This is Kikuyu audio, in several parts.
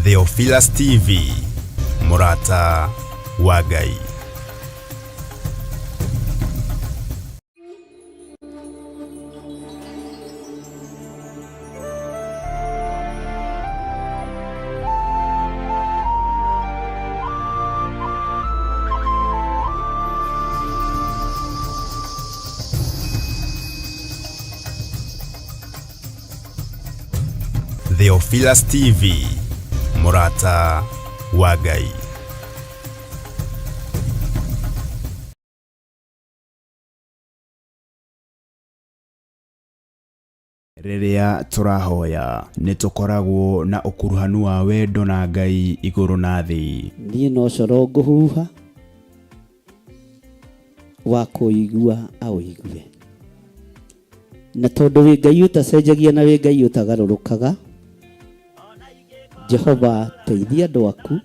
Theophilus TV, mũrata wa Ngai. Theophilus TV, mũrata wa Ngai. Rĩrĩa tũrahoya, nĩ tũkoragwo na ũkuruhanu wa wendo na Ngai igũrũ na thĩ. Niĩ no coro ngũhuha, wa kũigua aũigue. Na tondũ wĩ Ngai ũtacenjagia na wĩ Ngai ũtagarũrũkaga, Jehova teithia andũ aku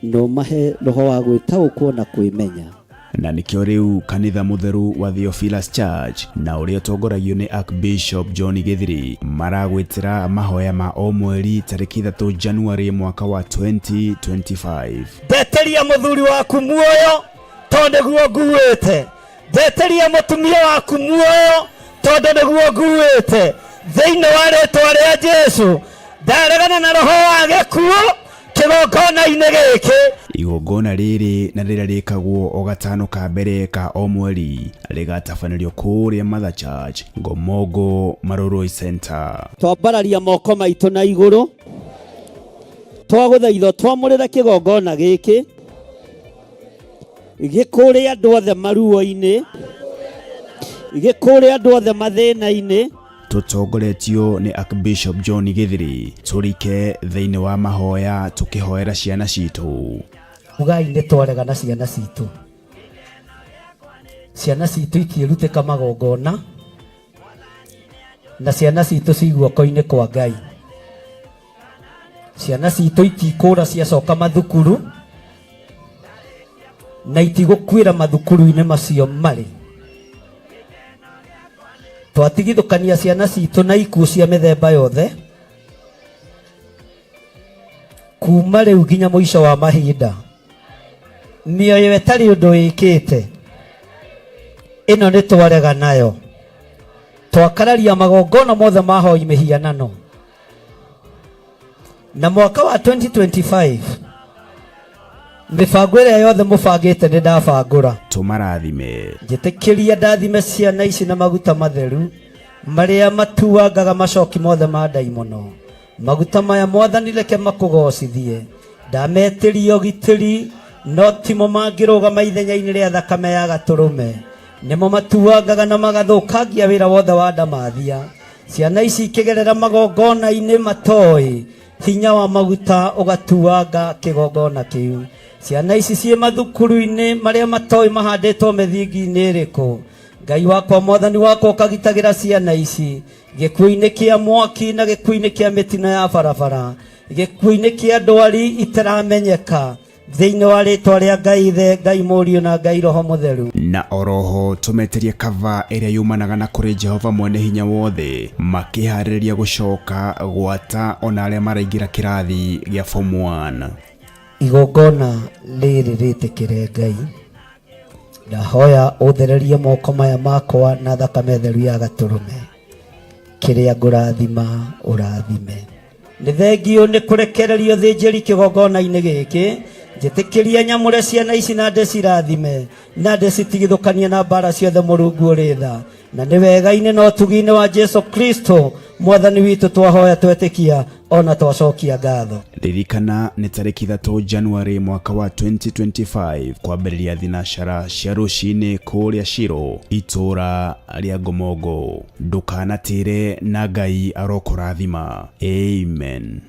na ũmahe roho wa gwĩtaũkwo na kwĩmenya. Na nĩkĩo rĩu kanitha mũtheru wa Theophilus Church na ũrĩa ũtongoragio nĩ Archbishop John Gĩthiri maragwĩtĩra mahoya ma o mweri tarĩki 3 January mwaka wa 2025. Ndeteria mũthuri waku muoyo tondũ nĩguo nguĩte. Ndeteria mũtumia waku muoyo tondũ nĩguo nguĩte. Thĩinĩ wa rĩtwa rĩa Jesu ndaregana na roho wa gĩkuũ kĩgongona-inĩ gĩkĩ. Igongona rĩrĩ na rĩrĩa rĩkagwo o gatano ka mbere ka o mweri rĩgatabanĩrio kũrĩa Mother Church, Ngomongo, Marurui Center. Twambararia moko maitũ na igũrũ, twagũthaitha twamũrĩre kĩgongona gĩkĩ gĩkũrĩ andũ othe maruo-inĩ, gĩkũrĩ andũ othe mathĩna-inĩ. Tũtongoretio nĩ Archbishop John Gĩthiri, tũrike thĩinĩ wa mahoya tũkĩhoera ciana citũ. Ugai nĩ twarega na ciana citũ. Ciana citũ itiĩrutĩka magongona, na ciana citũ ci guoko-inĩ kwa Ngai. Ciana citũ itikũra ciacoka mathukuru, na itigũkuĩra mathukuru-inĩ macio marĩ. Twatigithũkania ciana citũ na ikuũ cia mĩthemba yothe, kuma rĩu nginya mũico wa mahinda. Mĩoyo ĩtarĩ ũndũ ĩkĩte, ĩno nĩ twarega nayo. Twakararia magongona mothe ma hoi mĩhianano. Na mwaka wa 2025 mĩbango ĩrĩa yothe mũbangĩte nĩ ndabangũra. Tũmarathime. Njĩtĩkĩria ndathime ciana ici na maguta matheru marĩa matuangaga macoki mothe ma ndaimono. Maguta maya Mwathani reke makũgocithie. Ndametĩria ũgitĩri no timo mangĩrũgama ithenya-inĩ rĩa thakame ya gatũrũme. Nĩmo matuangaga na magathũkangia wĩra wothe wa ndamathia. Ciana ici ikĩgerera magongona-inĩ matoĩ, hinya wa maguta ũgatuanga kĩgongona kĩu. Ciana ici ciĩ mathukuru-inĩ marĩa matoĩ mahandĩtwo mĩthingi-inĩ ĩrĩkũ. Ngai wakwa, Mwathani wakwa, ũkagitagĩra ciana ici gĩkuũ-inĩ kĩa mwaki na gĩkuũ-inĩ kĩa mĩtino ya barabara, gĩkuũ-inĩ kĩa ndwari itaramenyeka, thĩinĩ wa rĩtwa rĩa Ngai Ithe, Ngai Mũriũ na Ngai Roho Mũtheru. Na oroho tũmetĩrie kava ĩrĩa yumanaga na kũrĩ Jehova Mwene Hinya Wothe, makĩharĩrĩria gũcoka gwata ona arĩa maraingĩra kĩrathi gĩa form 1. Igongona rĩrĩ rĩtĩkĩre Ngai, ndahoya ũthererie moko maya makwa na thakame theru ya gatũrũme, kĩrĩa ngũrathima ũrathime. Nĩ thengiũ nĩ kũrekererio thĩnjĩri kĩgongona-inĩ gĩkĩ, njĩtĩkĩria nyamũre ciana ici na ndĩcirathime na ndĩcitigithũkanie na mbara ciothe Mũrungu ũrĩ tha. Na nĩ wega-inĩ na ũtugi-inĩ wa Jesu Kristo Mwathani witũ twahoya twetĩkia ona twacokia ngatho. Ririkana nĩ tarĩki 3 January mwaka wa 2025 kwambĩrĩria thinacara cia rũcinĩ kũrĩa Shiro itũũra rĩa Ngomongo. Ndũkanatĩre na Ngai arokũrathima. Amen.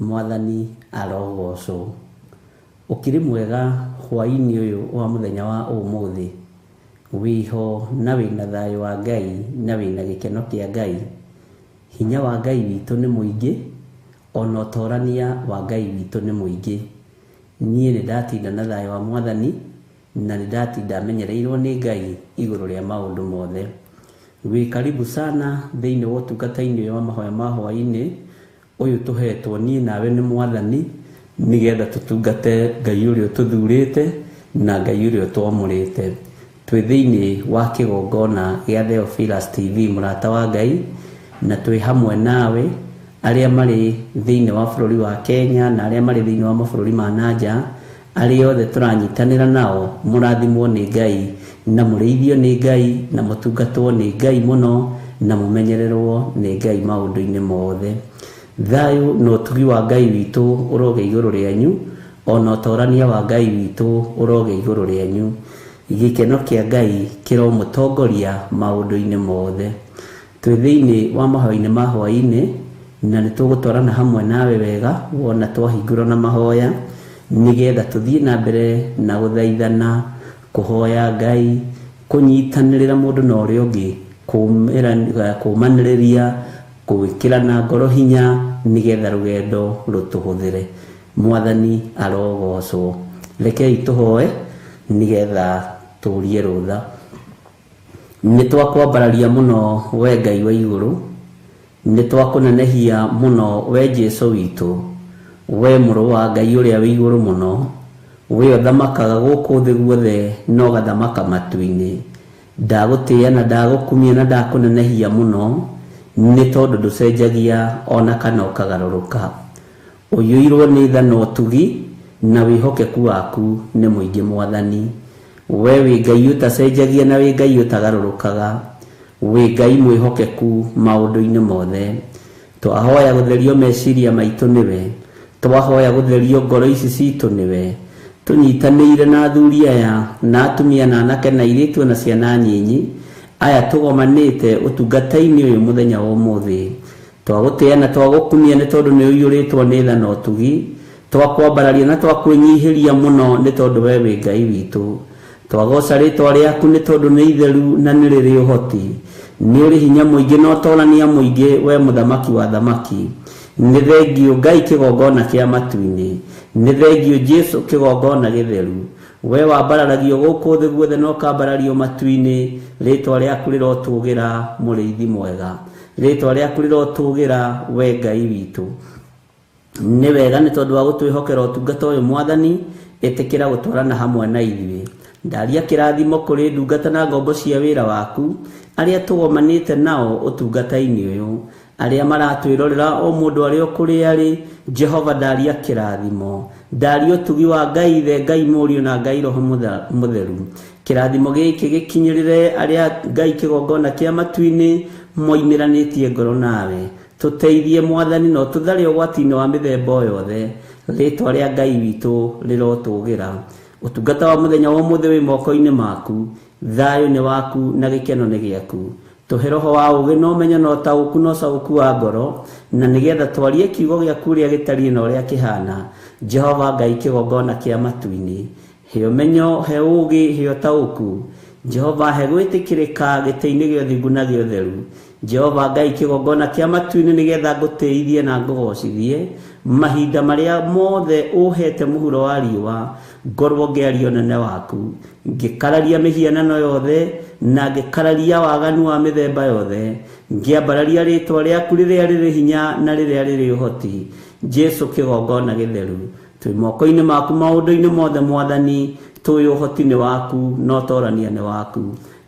Mwathani arogocwo. Ũkĩrĩ mwega hwaĩ-inĩ ũyũ wa mũthenya wa ũmũthĩ, wĩho na wĩna thayũ wa Ngai na wĩna gĩkeno kĩa Ngai. Hinya wa Ngai witũ nĩ mũingĩ, ona ũtorania wa Ngai witũ nĩ mũingĩ. Niĩ nĩ ndatinda na thayũ wa Mwathani na nĩ ndatinda menyereirwo nĩ Ngai igũrũ rĩa maũndũ mothe. Wĩ karibu sana thĩinĩ wa ũtungata-inĩ ũyũ wa mahoya ma hwaĩ-inĩ ũyũ tũhetwo niĩ nawe nĩ Mwathani, nĩgetha tũtungate Ngai ũrĩa ũtũthurĩte na Ngai ũrĩa ũtwamũrĩte. Twĩ thĩinĩ wa kĩgongona gĩa Theophilus TV mũrata wa Ngai, na twĩ hamwe nawe arĩa marĩ thĩinĩ wa bũrũri wa Kenya na arĩa marĩ thĩinĩ wa mabũrũri ma na nja, arĩa othe tũranyitanĩra nao, mũrathimwo nĩ Ngai na mũrĩithio nĩ Ngai na mũtungatwo nĩ Ngai mũno na mũmenyererwo nĩ Ngai maũndũ-inĩ mothe. Thayũ na ũtugi wa Ngai witũ ũroge igũrũ rĩanyu, ona ũtorania wa Ngai witũ ũroge igũrũ rĩanyu. Gĩkeno kĩa Ngai kĩromũtongoria maũndũ-inĩ mothe. Twĩ thĩinĩ wa mahoya-inĩ ma hwaĩ-inĩ na nĩ tũgũtwarana hamwe nawe wega wona twahingũra na mahoya, nĩgetha tũthiĩ na mbere na gũthaithana, kũhoya Ngai, kũnyitanĩrĩra mũndũ na ũrĩa ũngĩ, kũmanĩrĩria, gwĩkĩrana ngoro hinya, nĩgetha rũgendo rũtũhũthĩre. Mwathani arogocwo. Rekei tũhoe nĩgetha tũrie rũtha. Nĩ twakwambararia mũno we Ngai wa igũrũ, nĩ twakũnenehia mũno we Jesũ witũ, we mũrũ wa Ngai ũrĩa wĩ igũrũ mũno, we ũthamakaga gũkũ thĩ guothe na ũgathamaka matu-inĩ. Ndagũtĩĩa na ndagũkumia na ndakũnenehia mũno, nĩ tondũ ndũcenjagia ona kana ũkagarũrũka. Ũiyũirwo nĩ tha na ũtugi na wĩhokeku waku nĩ mũingĩ Mwathani. We wĩ Ngai ũtacenjagia na wĩ Ngai ũtagarũrũkaga, wĩ Ngai mwĩhokeku maũndũ-inĩ mothe. Twahoya gũtherio meciria maitũ nĩwe, twahoya gũtherio ngoro ici citũ nĩwe. Tũnyitanĩire na athuri aya na atumia na anake na airĩtu na ciana nyinyi aya tũgomanĩte ũtungata-inĩ ũyũ mũthenya wa ũmũthĩ. Twagũtĩĩa na twagũkumia nĩ tondũ nĩ ũiyũrĩtwo nĩ tha na ũtugi. Twakwambararia na twakwĩnyihĩria mũno nĩ tondũ we wĩ Ngai witũ. Twagoca rĩtwa rĩaku nĩ tondũ nĩ itheru na nĩ rĩrĩ ũhoti. Nĩ ũrĩ hinya mũingĩ na ũtorania mũingĩ, we mũthamaki wa thamaki. Nĩ thengiũ Ngai kĩgongona kĩa matu-inĩ. Nĩ thengiũ Jesũ kĩgongona gĩtheru. We wambararagio gũkũ thĩ guothe na ũkambarario matu-inĩ, rĩtwa rĩaku rĩrotũgĩra, mũrĩithi mwega. Rĩtwa rĩaku rĩrotũgĩra, we Ngai witũ. Nĩ wega nĩ tondũ wa gũtwĩhokera ũtungata ũyũ Mwathani, ĩtĩkĩra gũtwarana hamwe na ithuĩ. Ndaria kĩrathimo kũrĩ ndungata na ngombo cia wĩra waku, arĩa tũgomanĩte nao ũtungata-inĩ ũyũ, arĩa maratwĩrorera o mũndũ arĩ o kũrĩa arĩ. Jehova, ndaria kĩrathimo, ndaria ũtugi wa Ngai Ithe, Ngai Mũriũ na Ngai Roho Mũtheru. Kĩrathimo gĩkĩ gĩkinyĩrĩre arĩa Ngai kĩgongona kĩa matu-inĩ moimĩranĩtie ngoro nawe. Tũteithie Mwathani na ũtũthare ũgwati-inĩ wa mĩthemba o yothe. Rĩtwa rĩa Ngai witũ rĩrotũgĩra. Ũtungata wa mũthenya wa ũmũthĩ wĩ moko-inĩ maku. Thayũ nĩ waku na gĩkeno nĩ gĩaku. Tũhe roho wa ũũgĩ na ũmenyo na ũtaũku na ũcaũku wa ngoro, na nĩgetha twarie kiugo gĩaku ũrĩa gĩtariĩ na ũrĩa kĩhana. Jehova Ngai kĩgongona kĩa matu-inĩ, he ũmenyo, he ũũgĩ, he ũtaũku. Jehova, he gwĩtĩkĩrĩka gĩtĩ-inĩ gĩa ũthingu na gĩa ũtheru. Jehova Ngai kĩgongona kĩa matu-inĩ, nĩgetha ngũtĩithie na ngũgocithie mahinda marĩa mothe ũhete mũhuro wa riũa, ngorwo ngĩaria ũnene waku, ngĩkararia mĩhianano yothe na ngĩkararia waganu wa mĩthemba yothe, ngĩambararia rĩtwa rĩaku rĩrĩa rĩrĩ hinya na rĩrĩa rĩrĩ ũhoti. Jesu kĩgongona gĩtheru, twĩ moko-inĩ maku maũndũ-inĩ mothe Mwathani, tũĩ ũhoti nĩ waku na ũtorania nĩ waku,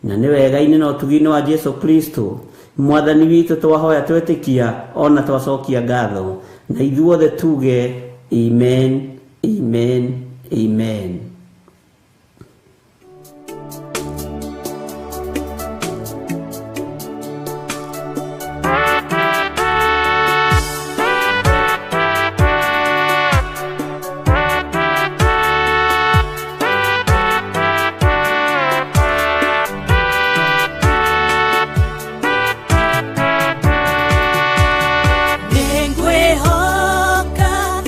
na nĩ wega-inĩ na ũtugi-inĩ wa Jesu Kristo Mwathani witũ twahoya twetĩkia ona twacokia ngatho, na ithuothe tuge amen, amen, amen. Nĩngwĩhoka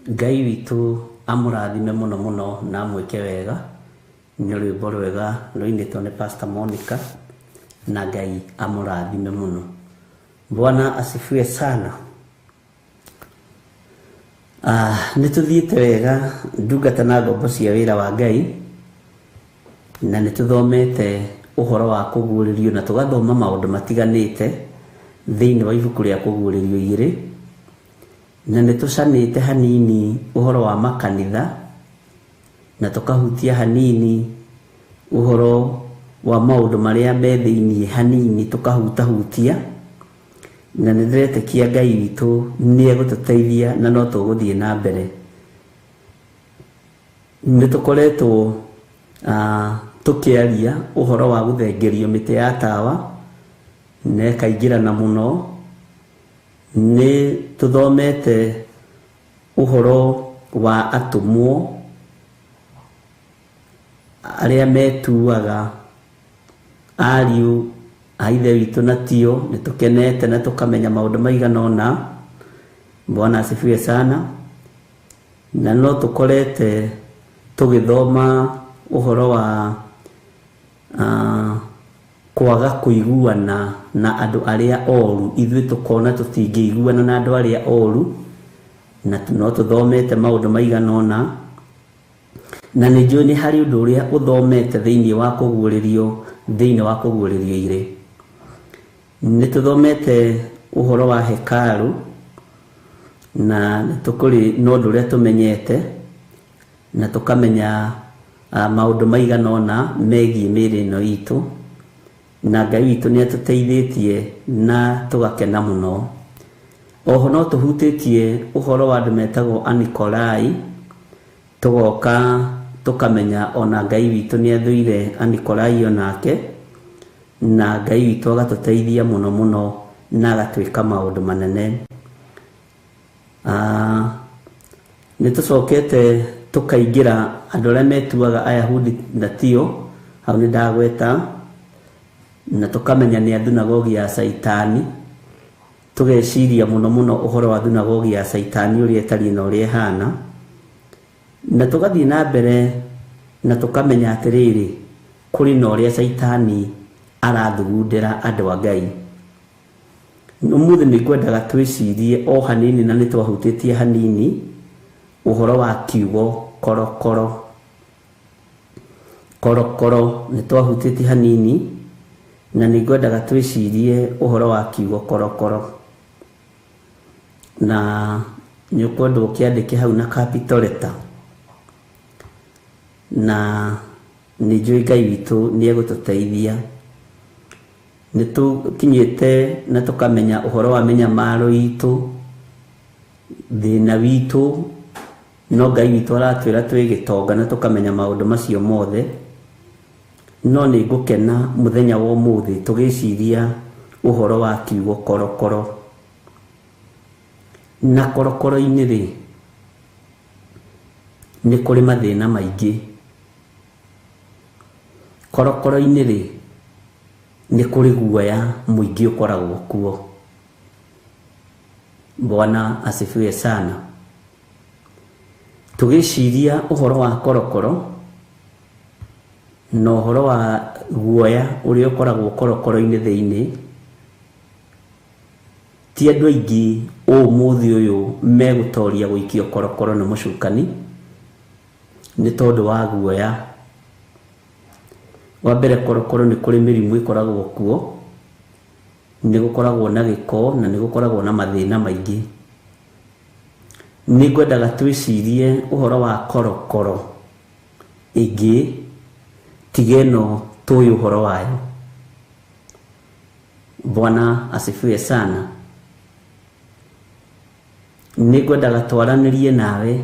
Ngai witũ amũrathime mũno mũno na amwĩke wega. Nĩ rwĩmbo rwega rũinĩtwo nĩ Pastor Monica, na Ngai amũrathime mũno. Bwana asifiwe sana. Nĩ tũthiĩte wega ndungata na ngombo cia wĩra wa Ngai, na nĩ tũthomete ũhoro wa kũguũrĩrio na tũgathoma maũndũ matiganĩte thĩinĩ wa ibuku rĩa kũguũrĩrio igĩrĩ, na nĩ tũcanĩte hanini ũhoro wa makanitha, na tũkahutia hanini ũhoro wa maũndũ marĩa me thĩinĩ hanini tũkahutahutia, na nĩ ndĩretĩkia Ngai witũ nĩ egũtũteithia na no tũgũthiĩ na mbere. Nĩ tũkoretwo tũkĩaria ũhoro wa gũthengerio mĩtĩ ya tawa na ĩkaingĩrana mũno. Nĩ tũthomete ũhoro wa atũmwo arĩa metuaga ariũ a Ithe witũ na tio. Nĩ tũkenete na tũkamenya maũndũ maigana ũna. Bwana asifiwe sana. Na no tũkorete tũgĩthoma ũhoro wa kwaga kũiguana na andũ arĩa oru. Ithuĩ tũkona tũtingĩiguana na andũ arĩa oru, na no tũthomete maũndũ maigana ũna. Na nĩ njũĩ nĩ harĩ ũndũ ũrĩa ũthomete thĩinĩ wa kũguũrĩrio, thĩinĩ wa kũguũrĩrio igĩrĩ. Nĩ tũthomete ũhoro wa hekarũ, na nĩ tũkũrĩ na ũndũ ũrĩa tũmenyete, na tũkamenya maũndũ maigana ũna megiĩ mĩĩrĩ ĩno itũ, na Ngai witũ nĩ atũteithĩtie na tũgakena mũno. Oho no tũhutĩtie ũhoro wa andũ metagwo Anikolai, tũgoka tũkamenya ona Ngai witũ nĩ athũire Anikolai onake, na Ngai witũ agatũteithia mũno mũno na agatwĩka maũndũ manene. Nĩ tũcokete tũkaingĩra andũ arĩa metuaga Ayahudi na tio, hau nĩ ndagweta, na tũkamenya nĩ a thunagogi ya Caitani. Tũgeciria mũno mũno ũhoro wa thunagogi ya Caitani ũrĩa ĩtariĩ na ũrĩa ĩhana, na tũgathiĩ na mbere na tũkamenya atĩrĩrĩ, kũrĩ na ũrĩa Caitani arathugundĩra andũ a Ngai. Ũmũthĩ nĩ ngwendaga twĩcirie o hanini, na nĩ twahutĩtie hanini ũhoro wa kiugo korokoro. Korokoro nĩ twahutĩtie hanini, na nĩ ngwendaga twĩcirie ũhoro wa kiugo korokoro. Na nĩ ũkwenda ũkĩandĩke hau na capital letter, na nĩ njũĩ Ngai witũ nĩ egũtũteithia. Nĩ tũkinyĩte na tũkamenya ũhoro wa mĩnyamaro itũ, thĩna witũ, no Ngai witũ aratwĩra twĩ gĩtonga na tũkamenya maũndũ macio mothe. No nĩ ngũkena mũthenya wa ũmũthĩ tũgĩciria ũhoro wa kiugo korokoro. Na korokoro-inĩ rĩ, nĩ kũrĩ mathĩna maingĩ. Korokoro-inĩ rĩ, nĩ kũrĩ guoya mũingĩ ũkoragwo kuo. Bwana asifiwe sana. Tũgĩciria ũhoro wa korokoro na ũhoro wa guoya ũrĩa ũkoragwo korokoro-inĩ thĩinĩ, ti andũ aingĩ ũmũthĩ ũyũ megũtoria gũikio korokoro nĩ mũcukani nĩ tondũ wa guoya. Wa mbere, korokoro nĩ kũrĩ mĩrimũ ĩkoragwo kuo, nĩ gũkoragwo na gĩko na nĩ gũkoragwo na mathĩna maingĩ. Nĩ ngwendaga twĩcirie ũhoro wa korokoro ĩngĩ tiga ĩno tũĩ ũhoro wayo. Bwana asifiwe sana. Nĩ ngwendaga twaranĩrie nawe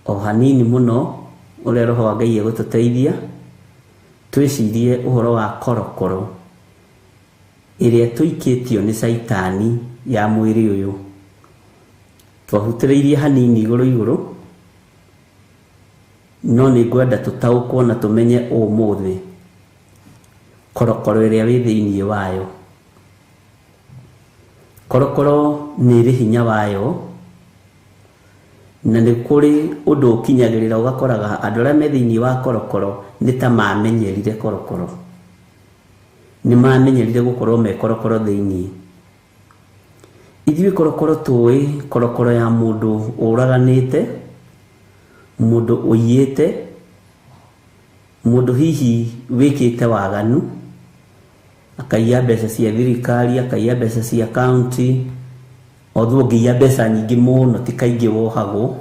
o hanini mũno ũrĩa Roho wa Ngai egũtũteithia, twĩcirie ũhoro wa korokoro ĩrĩa tũikĩtio nĩ Caitani ya mwĩrĩ ũyũ. Twahutĩrĩirie hanini igũrũ igũrũ, no nĩ ngwenda tũtaũkwo na tũmenye ũmũthĩ korokoro ĩrĩa wĩ thĩinĩ wayo. Korokoro nĩ ĩrĩ hinya wayo, Na nĩ kũrĩ ũndũ ũkinyagĩrĩra ũgakoraga andũ arĩa me thĩinĩ wa korokoro nĩ ta mamenyerire korokoro, nĩ mamenyerire gũkorwo me korokoro thĩinĩ. Ithuĩ korokoro tũĩ korokoro ya mũndũ ũraganĩte, mũndũ ũiyĩte, mũndũ hihi wĩkĩte waganu, akaiya mbeca cia thirikari, akaiya mbeca cia kaunti. Although ũngĩiya mbeca nyingĩ mũno ti kaingĩ wohagwo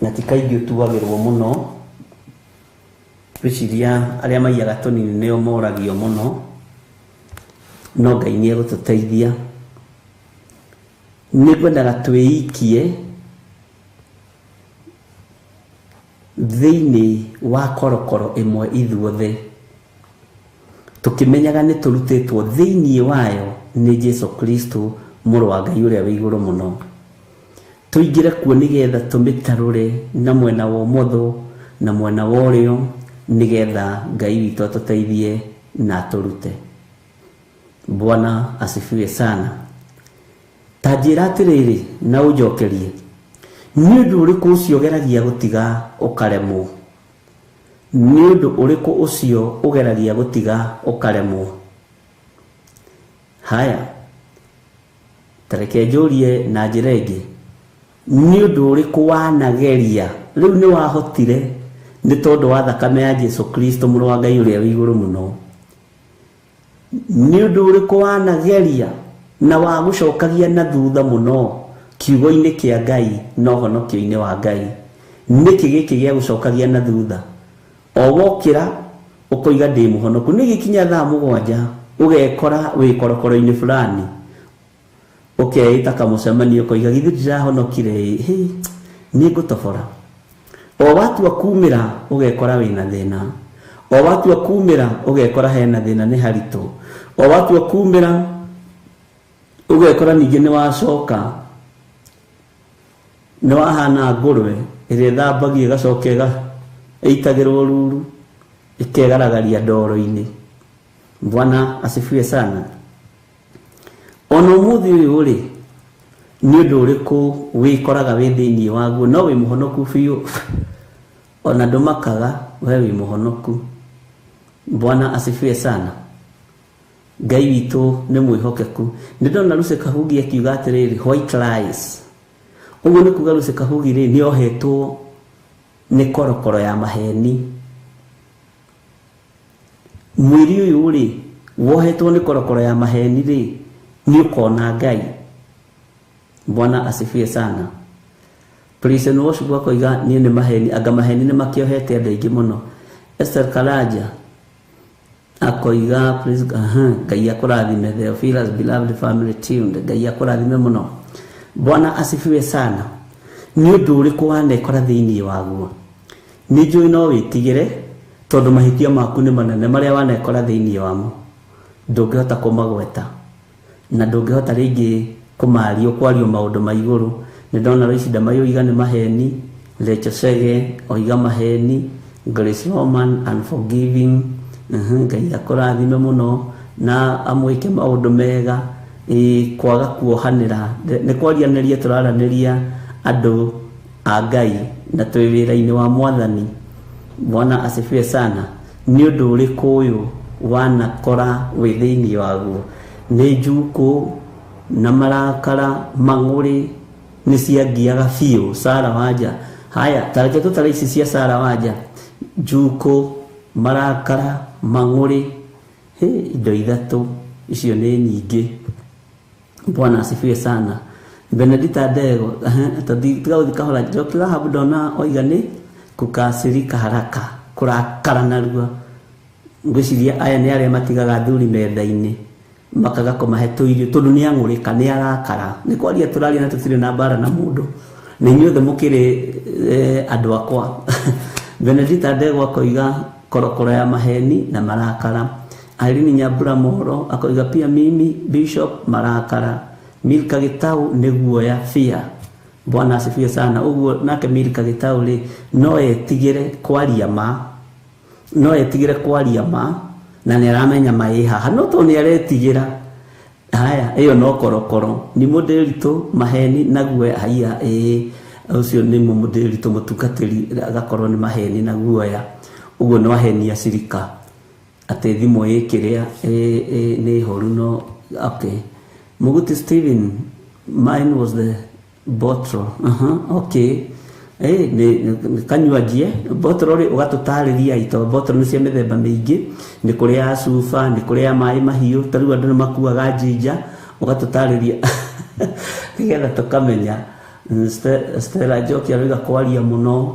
na ti kaingĩ ũtuagĩrwo mũno. Ngwĩciria arĩa maiyaga tũnini nĩo moragio mũno, no Ngai nĩ egũtũteithia. Nĩ ngwendaga twĩikie thĩinĩ wa korokoro ĩmwe ithuothe, tũkĩmenyaga nĩ tũrutĩtwo thĩinĩ wayo nĩ Jesu Kristo, Mũrũ wa Ngai ũrĩa wĩ igũrũ mũno. Tũingĩre kuo nĩgetha tũmĩtarũre na mwena wa ũmotho na mwena wa ũrĩo, nĩgetha Ngai witũ atũteithie na atũrute. Bwana asifiwe sana. Ta njĩra atĩrĩrĩ na ũnjokerie, nĩ ũndũ ũrĩkũ ũcio ũgeragia gũtiga ũkaremwo? Nĩ ũndũ ũrĩkũ ũcio ũgeragia gũtiga ũkaremwo? Haya, ta reke njũrie na njĩra ĩngĩ, nĩ ũndũ ũrĩkũ wanageria rĩu nĩ wahotire nĩ tondũ wa thakame ya Jesu Kristo, Mũrũ wa Ngai ũrĩa wĩ igũrũ mũno? Nĩ ũndũ ũrĩkũ wanageria na wagũcokagia na thutha mũno kiugo-inĩ kĩa Ngai na ũhonokio-inĩ wa Ngai? Nĩkĩ gĩkĩ gĩagũcokagia na thutha? O wokĩra ũkoiga ndĩ mũhonoku, nĩ gĩkinya thaa 7 ũgekora wĩ korokoro-inĩ fulani, ũkeĩta kamũcemanio ũkoiga githĩ ndirahonokire ĩ, hĩ, nĩ ngũtobora. O watua kumĩra ũgekora wĩna thĩna, o watua kumĩra ũgekora hena thĩna, nĩ haritũ. O watua kumĩra ũgekora ningĩ nĩ wacoka, nĩ wahana ngũrwe ĩrĩa ĩthambagio ĩgacoka ĩitagĩrwo ruru ĩkegaragaria ndoro-inĩ. Bwana asifiwe sana. Ona ũmũthĩ ũyũ rĩ, nĩ ũndũ ũrĩkũ wĩkoraga wĩ thĩinĩ waguo no wĩ mũhonoku biũ, ona ndũmakaga, we wĩ mũhonoku. Bwana asifiwe sana. Ngai witũ nĩ mwĩhokeku. Nĩ ndona Lucy Kahugi akiuga atĩrĩrĩ, white lies. Ũguo nĩ kuga Lucy Kahugi rĩ, nĩ ohetwo nĩ korokoro ya maheni. Mwĩrĩ ũyũ rĩ, wohetwo nĩ korokoro ya maheni rĩ, nĩ ũkona Ngai. Bwana asifiwe sana. Praise and worship akoiga niĩ nĩ maheni, anga maheni nĩ makĩohete andũ aingĩ mũno. Esther Karanja akoiga praise, aha, Ngai akũrathime. Theophilus beloved family tuned, Ngai akũrathime mũno. Bwana asifiwe sana. Nĩ ũndũ ũrĩkũ wanekora thĩinĩ waguo? Nĩ njũĩ no wĩtigĩre tondũ mahĩtia maku nĩ manene marĩa wanekora thĩinĩ wamo, ndũngĩhota kũmagweta na ndũngĩhota rĩngĩ kũmaria kwario maũndũ ma igũrũ. Nĩ ndona Lois Ndamaiyũ oiga nĩ maheni, Rachel Chege oiga maheni, Grace Roman unforgiving. Ngai akũrathime mũno na amwĩke maũndũ mega. Kwaga kuohanĩra nĩ kwarianĩria, tũraranĩria andũ a Ngai na twĩ wĩra-inĩ wa Mwathani. Bwana asifiwe sana. Nĩ ũndũ ũrĩkũ ũyũ wanakora wĩ thĩinĩ waguo? Nĩ njukũ na marakara, mang'ũrĩ nĩ ciangiaga biũ. Sara Wanja, haya, ta reke tũtare ici cia Sara Wanja. Njukũ, marakara, mang'ũrĩ, hĩ, indo ithatũ icio nĩ nyingĩ. Bwana asifiwe sana. Benedita Ndego, tiga gũthiĩ kahora. Njoki Rahabu ndona oiga nĩ kukasirika haraka, kũrakara narua. Ngwĩciria aya nĩ arĩa matigaga athuri metha-inĩ makaga kũmahe tũirio tondũ nĩ ang'ũrĩka, nĩ arakara. Nĩ kwaria tũraria na tũtirĩ na mbara na mũndũ, na inyuothe mũkĩrĩ andũ akwa. Benedita Ndego akoiga korokoro ya maheni na marakara. Irene Nyambura Moro akoiga pia mimi Bishop marakara. Milka Gitau nĩ guoya fear. Bwana asifiwe sana. Ũguo nake Milka Gitau rĩ, no etigĩre kwaria ma, no etigĩre kwaria ma, na nĩ aramenya ma ĩ haha, no tondũ nĩ aretigĩra. Haya, ĩyo no korokoro. Ni mũndĩritũ maheni na guoya. Haiya, ĩĩ. Ũcio nĩ mũndĩritũ mũtungatĩri agakorwo nĩ maheni na guoya. Ũguo nĩ wahenia cirika atĩ thimũ ĩkĩrĩa nĩ horu no okay. Muguti Steven, mine was the bottle. Okay. Nĩ kanyuanjie bottle rĩ ũgatũtarĩria ito bottle nĩ cia mĩthemba mĩingĩ, nĩ kũrĩ ya cuba, nĩ kũrĩ ya maĩ mahiũ, ta rĩu andũ nĩ makuaga jinja, ũgatũtarĩria nĩgetha tũkamenya. Stella Njoki aroiga kwaria mũno.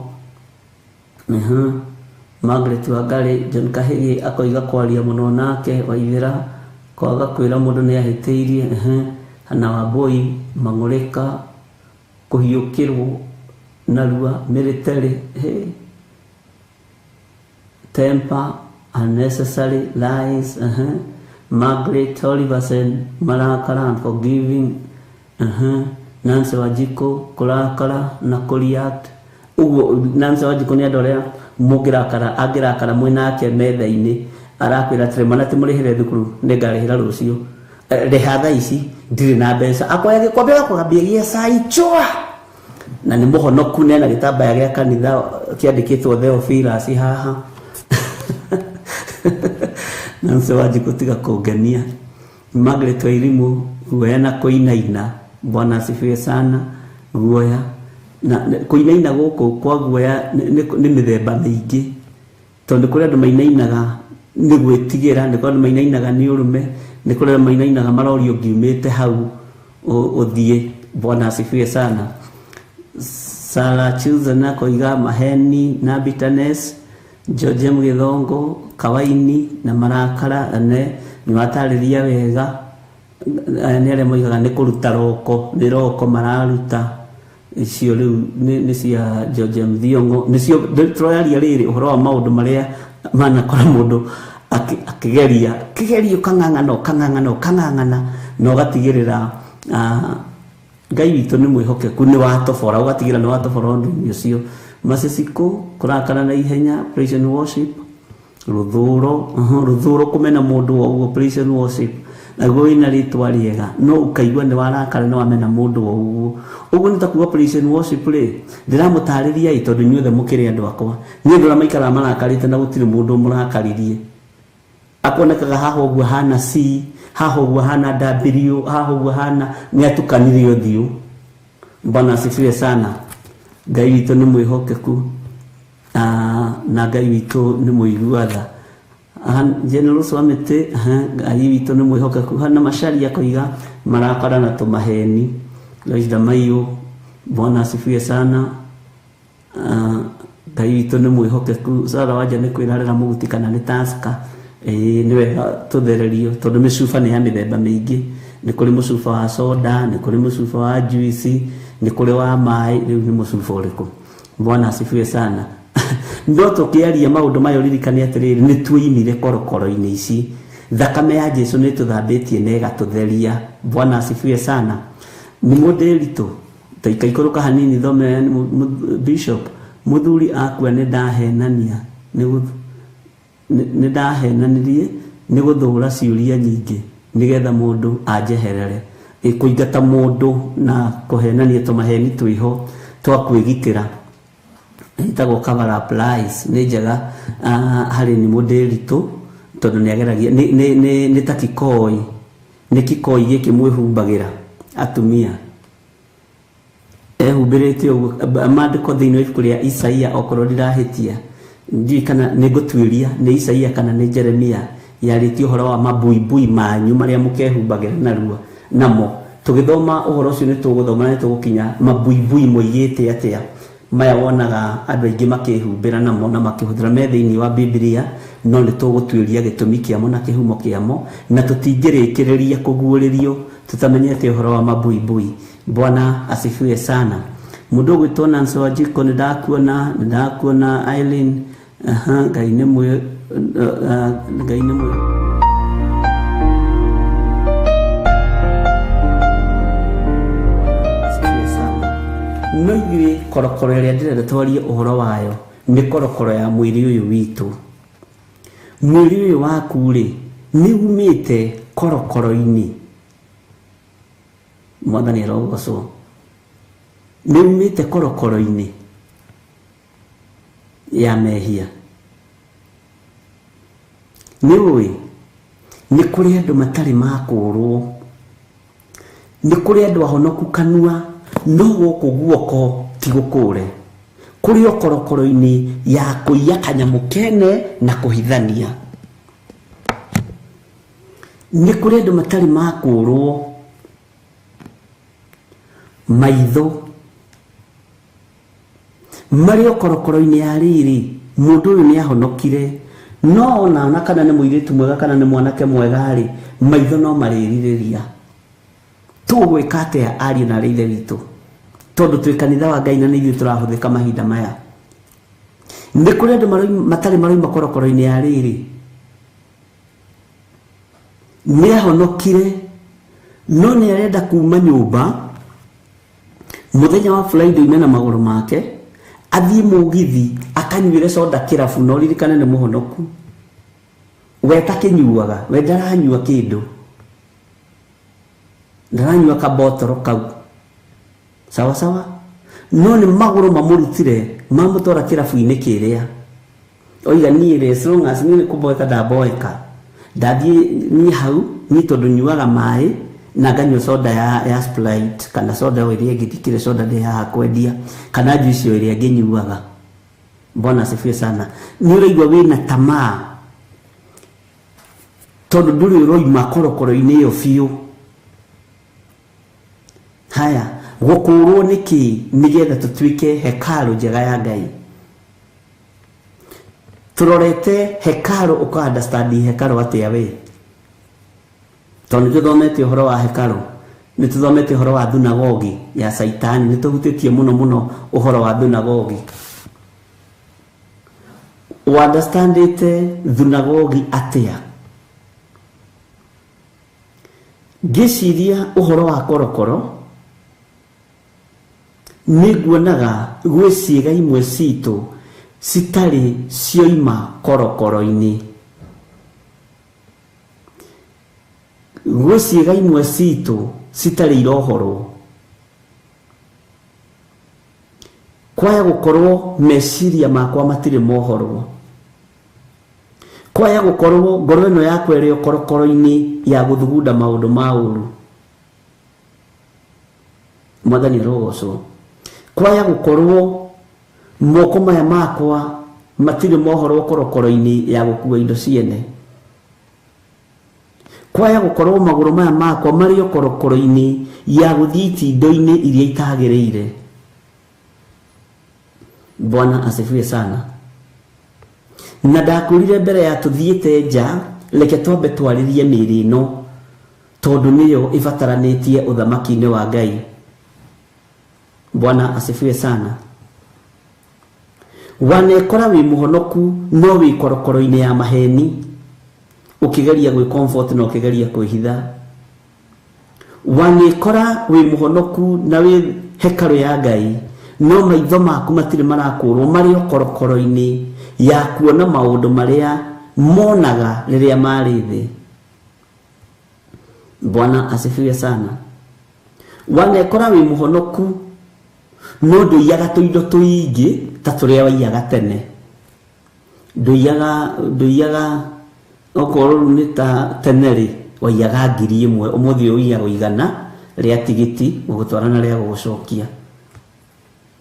Margaret Wangari, John Kahigi akoiga kwaria mũno nake, Waithera kwaga kwĩra mũndũ nĩ ahĩtĩirie. Hannah Wambui mang'ũrĩka kũhiũkĩrwo narua military, temper, unnecessary lies. Margaret Oliverson marakara and forgiving. Nancy Wanjikũ kũrakara na kũreact. Ũguo Nancy Wanjikũ nĩ andũ arĩa mũngĩrakara, angĩrakara mwĩ nake metha-inĩ arakwĩra atĩrĩ, mwana ti mũrĩhĩre thukuru, nĩngarĩhĩra rũciũ, rĩha thaa ici ndirĩ na mbeca. Akoya gĩkombe gakũgambia gĩa cai chwa, na nĩ mũhonoku, nena gĩtambaya gĩa kanitha kĩandĩkĩtwo Theophilus haha. Nancy Wanjikũ tiga kũngenia. Margaret Wairimu guoya na kũinaina, Bwana asifiwe sana. Guoya na kũinaina gũkũ kwa guoya nĩ mĩthemba mĩingĩ, tondũ kũrĩ andũ mainainaga nĩ gwĩtigĩra, nĩ kũrĩ andũ mainainaga nĩ ũrũme, nĩ kũrĩ andũ mainainaga marorio ngiumĩte hau ũthiĩ. Bwana asifiwe sana. Sarah Chilson akoiga maheni na bitterness. George Mgithongo kawaini na marakara, ne nĩ watarĩria wega. Nĩ arĩa moigaga nĩ kũruta roko, nĩ roko mararuta icio rĩu nĩ cia George Mthiongo, nĩcio tũraria rĩrĩ ũhoro wa maũndũ marĩa manakora mũndũ akĩgeria kĩgerio kang'ang'ana ũkang'ang'ana ũkang'ang'ana na ũgatigĩrĩra Ngai witũ nĩ mwĩhokeku, nĩ watobora, ũgatigĩrĩra nĩ watobora ũndũ-inĩ ũcio. Maciciko kũrakara na ihenya, praise and worship, rũthũro, rũthũro kũmena mũndũ o ũguo, praise and worship, naguo wĩna rĩtwa rĩega no ũkaigua nĩ warakara nĩ wamena mũndũ o ũguo. Ũguo nĩ ta kuga praise and worship rĩ, ndĩramũtarĩria ĩ tondũ inyuothe mũkĩrĩ andũ akwa. Nĩ andũ arĩa maikaraga marakarĩte na gũtirĩ mũndũ mũrakaririe. Akonekaga haha ũguo hana C, haha ũguo hana W, haha ũguo hana nĩ atukanire ũthiũ. Bwana asifiwe sana. Ngai witũ nĩ mwĩhokeku, na Ngai witũ nĩ mũigua tha. General Swamiti, Ngai witũ nĩ mwĩhokeku. Hana Macharia akoiga marakara na tũmaheni. Lois Damayo, Bwana asifiwe sana. Ngai witũ nĩ mwĩhokeku. Sarah Wanja nĩ kwĩrarĩra mũguti kana nĩ Tusker. Nĩ wega tũthererio tondũ mĩcuba nĩ ya mĩthemba mĩingĩ. Nĩ kũrĩ mũcuba wa soda, nĩ kũrĩ mũcuba wa juice, nĩ kũrĩ wa maĩ, rĩu nĩ mũcuba ũrĩkũ? Bwana asifiwe sana. No tũkĩaria maũndũ maya ũririkane atĩrĩrĩ, nĩ tuoimire korokoro-inĩ ici. Thakame ya Jesu nĩ tũthambĩtie na ĩgatũtheria. Bwana asifiwe sana. Nĩ mũndĩritũ taikaikũrũka hanini thome bishop mũthuri akua nĩ ndahenania nĩ ndahenanirie nĩ gũthũra ciũria nyingĩ nĩgetha mũndũ anjeherere. Kũingata mũndũ na kũhenania tũmaheni twĩho twa kwĩgitĩra ĩtagwo cover up lies, nĩ njega harĩ nĩ mũndĩritũ tondũ nĩ ageragia nĩ ta kikoi, nĩ kikoi gĩkĩ mwĩhumbagĩra atumia ehumbĩrĩte ũguo. Maandĩko thĩinĩ wa ibuku rĩa Isaia, okorwo ndirahĩtia, ndiũĩ kana nĩ ngũtuĩria nĩ Isaia kana nĩ Jeremia, yarĩtie ũhoro wa mabuibui manyu marĩa mũkehumbagĩra narua namo. Tũgĩthoma ũhoro ũcio nĩ tũgũthoma na nĩ tũgũkinya mabuibui moigĩte atĩa, maya wonaga andũ aingĩ makĩhumbĩra namo na makĩhũthĩra me thĩinĩ wa Biblia, no nĩ tũgũtuĩria gĩtũmi kĩamo na kĩhumo kĩamo, na tũtingĩrĩkĩrĩria kũguũrĩrio tũtamenyete ũhoro wa mabuibui. Bwana asifiwe sana. Mũndũ ũgwĩtwo Nancy Wanjikũ, nĩ ndakuona Eileen. Ngai nĩ mwĩ Ngai nĩ mwĩ no ithuĩ korokoro ĩrĩa ndĩrenda twarie ũhoro wayo nĩ korokoro ya mwĩrĩ ũyũ witũ. Mwĩrĩ ũyũ waku rĩ, nĩ umĩte korokoro-inĩ. Mwathani arogocwo. Nĩ umĩte korokoro-inĩ ya mehia. Nĩ ũĩ nĩ kũrĩ andũ matarĩ makũrwo, nĩ kũrĩ andũ ahonoku kanua, no gũkũ guoko ti gũkũre. Kũrĩ o korokoro-inĩ ya kũiya kanyamũ kene na kũhithania. Nĩ kũrĩ andũ matarĩ makũrwo maitho, marĩ o korokoro-inĩ ya rĩrĩ, mũndũ ũyũ nĩ ahonokire, no ona kana nĩ mũirĩtu mwega kana nĩ mwanake mwega rĩ, maitho no marĩrirĩria. Tũgwĩka atĩa ariũ na arĩ ithe witũ, tondũ twĩ kanitha wa Ngai na nĩ ithuĩ tũrahũthĩka mahinda maya. Nĩ kũrĩ andũ matarĩ maroima korokoro-inĩ ya rĩrĩ, nĩ ahonokire no nĩ arenda kuma nyũmba mũthenya wa Friday na magũrũ make athiĩ mũgithi akanyuĩre soda kĩrabu, na ũririkane nĩ mũhonoku. We takĩnyuaga, we ndaranyua kĩndũ, ndaranyua kabotoro kau sawa sawa, no nĩ magũrũ mamũrutire mamũtwara kĩrabu-inĩ kĩrĩa. Oiga niĩ rĩ, as long as niĩ nĩ kũboeka ndaboeka, ndathiĩ niĩ hau niĩ tondũ nyuaga maĩ na nganyua soda ya Sprite kana soda o ĩrĩa ĩngĩ, ndikĩrĩ soda ndĩ haha kwendia, kana juice o ĩrĩa ngĩnyuaga. Bwana asifiwe sana. Nĩ ũraigua wĩna tamaa tondũ ndũrĩ ũroima korokoro-inĩ ĩyo biũ. Haya, gũkũrwo nĩkĩ nĩgetha tũtuĩke hekarũ njega ya Ngai? Tũrorete hekarũ, ũka understand hekarũ atĩa we? Tondũ nĩ tũthomete ũhoro wa hekarũ, nĩ tũthomete ũhoro wa thunagogi ya Saitani, nĩ tũhutĩtie mũno mũno ũhoro wa thunagogi. Ũunderstandĩte thunagogi atĩa? Ngĩciria ũhoro wa korokoro, nĩ nguonaga gwĩ ciĩga imwe citũ citarĩ cioima korokoro-inĩ. Gwĩ ciĩga imwe citũ citarĩ irohorwo. Kwaya gũkorwo meciria makwa matirĩ mohorwo, kwaya gũkorwo ngoro ĩno yakwa ĩrĩ o korokoro-inĩ ya gũthugunda maũndũ ma ũru. Mwathani arogocwo. Kwaya gũkorwo moko maya makwa matirĩ mohorwo korokoro-inĩ ya gũkua indo ciene. Kwaya gũkorwo magũrũ maya makwa marĩ o korokoro-inĩ ya gũthiĩ itindo-inĩ iria itagĩrĩire. Bwana asifiwe sana. Na ndakwĩrire mbere ya tũthiĩte nja, reke twambe twarĩrie mĩĩrĩ ĩno, tondũ nĩyo ĩbataranĩtie ũthamaki-inĩ wa Ngai. Bwana asifiwe sana. Wanekora wĩ mũhonoku no wĩ korokoro-inĩ ya maheni, ũkĩgeria gwĩ comfort na ũkĩgeria kwĩhitha. Wanekora wĩ mũhonoku na wĩ hekarũ ya Ngai, no maitho maku matirĩ marakũrwo, marĩ o korokoro-inĩ ya kuona maũndũ marĩa monaga rĩrĩa marĩ thĩ. Bwana asifiwe sana. Wanekora wĩ mũhonoku no ndũiyaga tũindo tũingĩ ta tũrĩa waiyaga tene. Ndũiyaga okorwo rĩu nĩ ta tene rĩ, waiyaga 1,000, ũmũthĩ ũiyaga 100 rĩa tigiti gũgũtwara na rĩa gũgũcokia.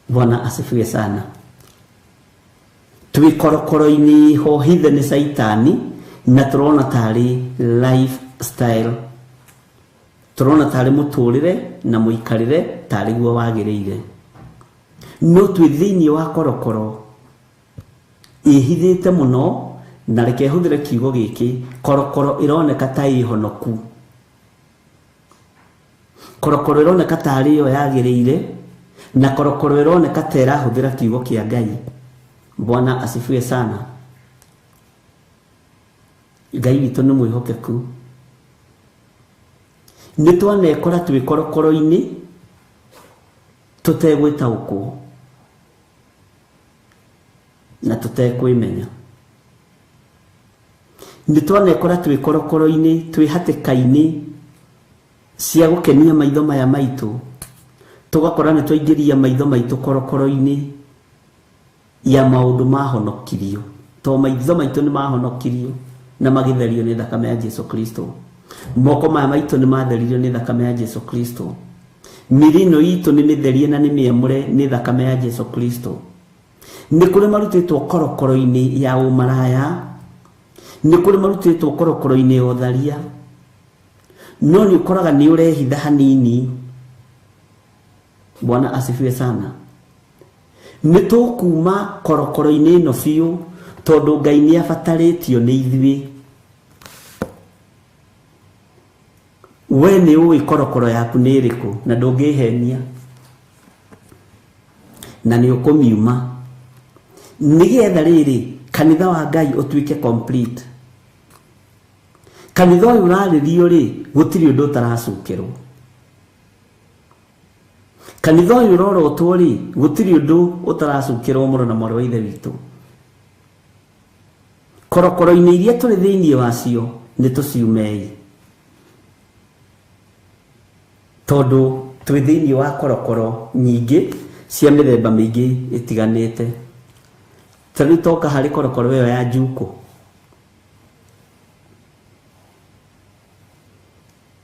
Bwana asifiwe sana. Twĩ korokoro-inĩ ho hithe nĩ Saitani, na tũrona tarĩ lifestyle, tũrona tarĩ mũtũrĩre na mũikarĩre tarĩ guo wagĩrĩire, no twĩ thĩinĩ wa korokoro ĩhithĩte mũno. Na reke hũthĩre kiugo gĩkĩ, korokoro ĩroneka ta ĩhonoku, korokoro ĩroneka tarĩ yo yagĩrĩire, na korokoro ĩroneka ta ĩrahũthĩra kiugo kĩa Ngai. Bwana asifiwe sana. Ngai witũ nĩ mwĩhokeku. Nĩ twanekora twĩ korokoro-inĩ tũtegwĩtaũkwo na tũtekwĩmenya. Nĩ twanekora twĩ korokoro-inĩ, twĩ hatĩka-inĩ cia gũkenia maitho maya maitũ, Tũgakora nĩ twaingĩria maitho maitũ korokoro-inĩ ya maũndũ mahonokirio. To maitho maitũ nĩ mahonokirio na magĩtherio nĩ thakame ya Jesu Kristo. Moko maya maitũ nĩ matheririo nĩ thakame ya Jesu Kristo. Mĩĩrĩ ĩno itũ nĩ mĩtherie na nĩ mĩamũre nĩ thakame ya Jesu Kristo. Nĩ kũrĩ marutĩtwo korokoro-inĩ ya ũmaraya, nĩ kũrĩ marutĩtwo korokoro-inĩ ya ũtharia, no nĩ ũkoraga nĩ ũrehitha hanini. Bwana asifiwe sana. Nĩ tũkuma korokoro-inĩ ĩno biũ tondũ Ngai nĩ abatarĩtio nĩ ithuĩ. We nĩ ũĩ korokoro yaku nĩ ĩrĩkũ na ndũngĩhenia na nĩ ũkũmiuma nĩgetha rĩrĩ kanitha wa Ngai ũtuĩke complete. Kanitha ũyũ ũrarĩrio rĩ gũtirĩ ũndũ ũtaracukĩrwo. Kanitha ũyũ ũrorotwo rĩ gũtirĩ ũndũ ũtaracukĩrwo mũno na mwarĩ wa Ithe witũ. Korokoro-inĩ iria tũrĩ thĩinĩ wacio nĩ tũciumei tondũ twĩ thĩinĩ wa korokoro nyingĩ cia mĩthemba mĩingĩ ĩtiganĩte. Ta rĩu toka harĩ korokoro ĩyo ya njukũ.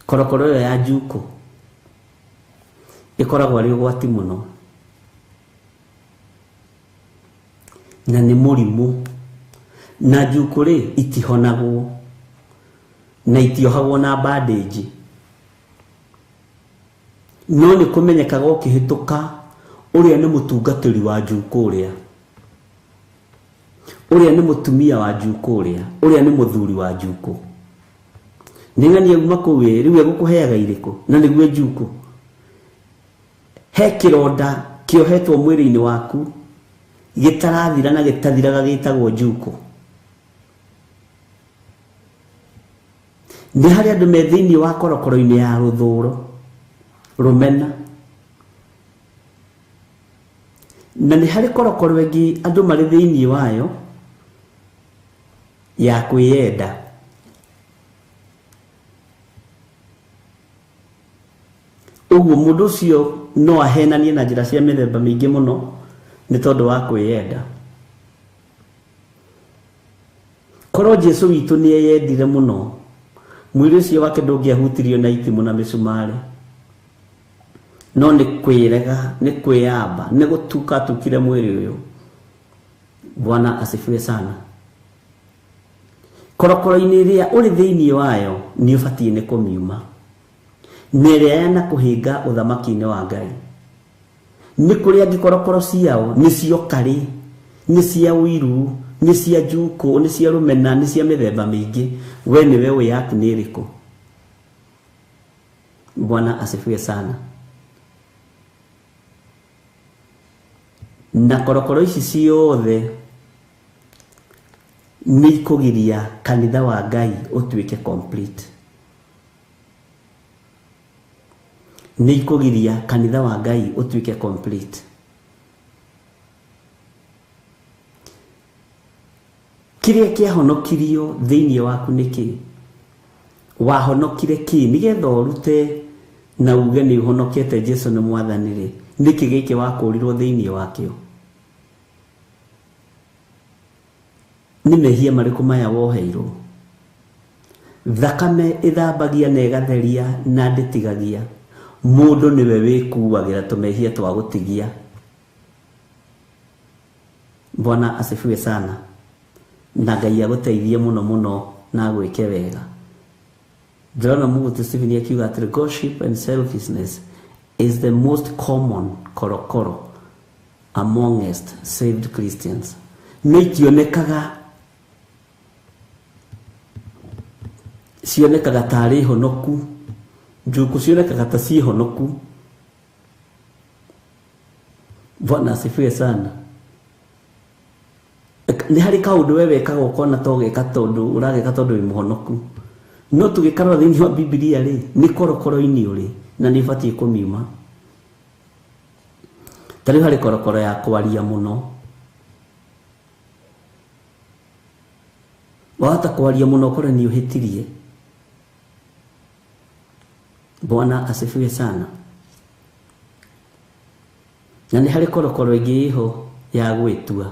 Korokoro ĩyo ya njukũ ĩkoragwo arĩ ũgwati mũno na nĩ mũrimũ. Na njukũ rĩ itihonagwo na itiohagwo na bandage, no nĩ kũmenyekaga ũkĩhĩtũka ũrĩa nĩ mũtungatĩri wa njukũ, ũrĩa ũrĩa nĩ mũtumia wa njukũ, ũrĩa ũrĩa nĩ mũthuri wa njukũ. Nĩ ng'ania uma kũu ĩ rĩu egũkũheaga irĩkũ na nĩguo njukũ. He kĩronda kĩohetwo mwĩrĩ-inĩ waku gĩtarathira na gĩtathiraga gĩtagwo njukũ. Nĩ harĩ andũ me thĩinĩ wa korokoro-inĩ ya rũthũro rũmena, na nĩ harĩ korokoro ĩngĩ andũ marĩ thĩinĩ wayo ya kwĩyenda. Ũguo mũndũ ũcio no ahenanie na njĩra cia mĩthemba mĩingĩ mũno nĩ tondũ wa kwĩyenda. Korwo Jesu witũ nĩ eyendire mũno, mwĩrĩ ũcio wake ndũngĩahutirio na itimũ na mĩcumarĩ, no nĩ kwĩrega, nĩ kwĩyamba, nĩ gũtuka atukire mwĩrĩ ũyũ. Bwana asifiwe sana. Korokoro-inĩ ĩrĩa ũrĩ thĩinĩ wayo nĩ ũbatiĩ nĩ kũmiuma, na ĩrĩa yanakũhĩnga ũthamaki-inĩ wa Ngai. Nĩ kũrĩ angĩ korokoro ciao nĩ cia ũkarĩ, nĩ cia ũiru, nĩ cia njukũ, nĩ cia rũmena, nĩ cia mĩthemba mĩingĩ. We nĩwe ũĩ yaku nĩ ĩrĩkũ. Bwana asifiwe sana. Na korokoro ici ciothe nĩ ikũgiria kanitha wa Ngai ũtuĩke complete. Nĩ ikũgiria kanitha wa Ngai ũtuĩke complete. Kĩrĩa kĩahonokirio thĩinĩ waku nĩ kĩ? Wahonokire kĩ nĩgetha ũrute na uge nĩ ũhonokete Jesu nĩ mwathani rĩ? Nĩkĩ gĩkĩ wakũrirwo thĩinĩ wakĩo? Nĩ mehia marĩkũ maya woheirwo? Thakame ĩthambagia na ĩgatheria na ndĩtigagia. Mũndũ nĩwe wĩkuagĩra tũmehia twa gũtigia. Bwana asifiwe sana. Na Ngai agũteithie mũno mũno na agwĩke wega. Ndĩrona Mũgũtũ Stephen akiuga atĩrĩ, gossip and selfishness is the most common korokoro amongst saved Christians. No itionekaga, cionekaga tarĩ honoku, njukũ cionekaga ta ciĩ honoku. Bwana asifiwe sana. Nĩ harĩ kaũndũ we wekaga ũkona to geka tondũ ũrageka tondũ wĩ mũhonoku, no tũgĩkarora thĩinĩ wa Bibilia rĩ nĩ korokoro-inĩ ũrĩ na nĩ ũbatiĩ kũmiuma. Ta rĩu harĩ korokoro ya kwaria mũno. Wahota kwaria mũno ũkore nĩ ũhĩtirie. Bwana asifiwe sana. Na nĩ harĩ korokoro ĩngĩ ĩho ya gwĩtua.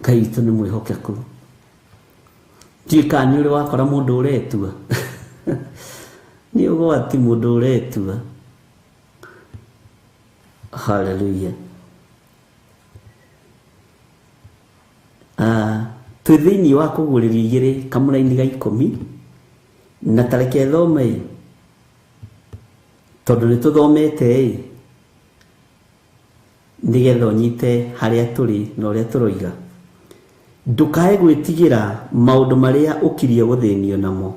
Ngai witũ nĩ mwĩhokeku. Ndiũĩ kana nĩ ũrĩ wakora mũndũ ũretua. Nĩ ũgwati mũndũ ũretua. Hallelujah. Ah, twĩ thĩinĩ wa kũguũrĩrio igĩrĩ kamũraini ga ikũmi na tareke thome ĩ tondũ nĩ tũthomete ĩ nĩgetha ũnyite harĩa tũrĩ na ũrĩa tũroiga. Ndũkae gwĩtigĩra maũndũ marĩa ũkirie gũthĩnio namo.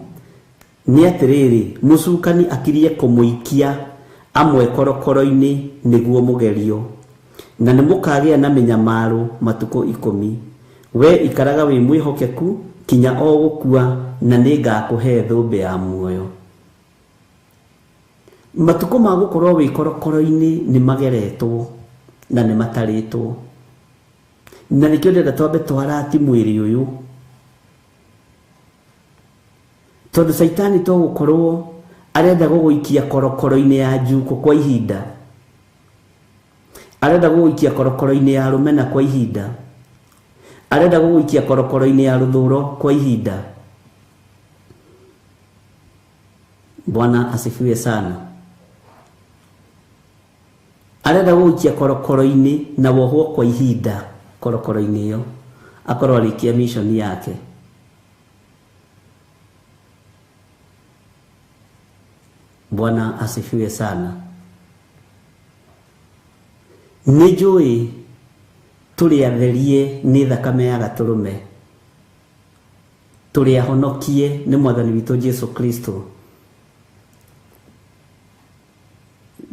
Nĩ atĩrĩrĩ, mũcukani akirie kũmũikia amwe korokoro-inĩ nĩguo mũgerio, na nĩmũkagĩa na mĩnyamaro matukũ ikũmi. Wee ikaraga wĩ mwĩhokeku kinya o gũkua, na nĩngakũhe thũmbĩ ya muoyo. Matukũ ma gũkorwo wĩ korokoro-inĩ nĩ mageretwo na nĩ matarĩtwo. Na nĩkĩo ndĩrenda twambe twarati mwĩrĩ ũyũ. Tondũ caitani to gũkorwo arenda gũgũikia korokoro-inĩ ya njuko kwa ihinda. Arenda gũgũikia korokoro-inĩ ya rũmena kwa ihinda. Arenda gũgũikia korokoro-inĩ ya rũthũro kwa ihinda. Bwana asifiwe sana. Arenda gũgũikia korokoro-inĩ na wohwo kwa ihinda korokoro-inĩ ĩyo akorwo arĩkia mission yake. Bwana asifiwe sana. Nĩ njũĩ tũrĩ atherie nĩ thakame ya gatũrũme, tũrĩ ahonokie nĩ mwathani witũ Jesu Kristo.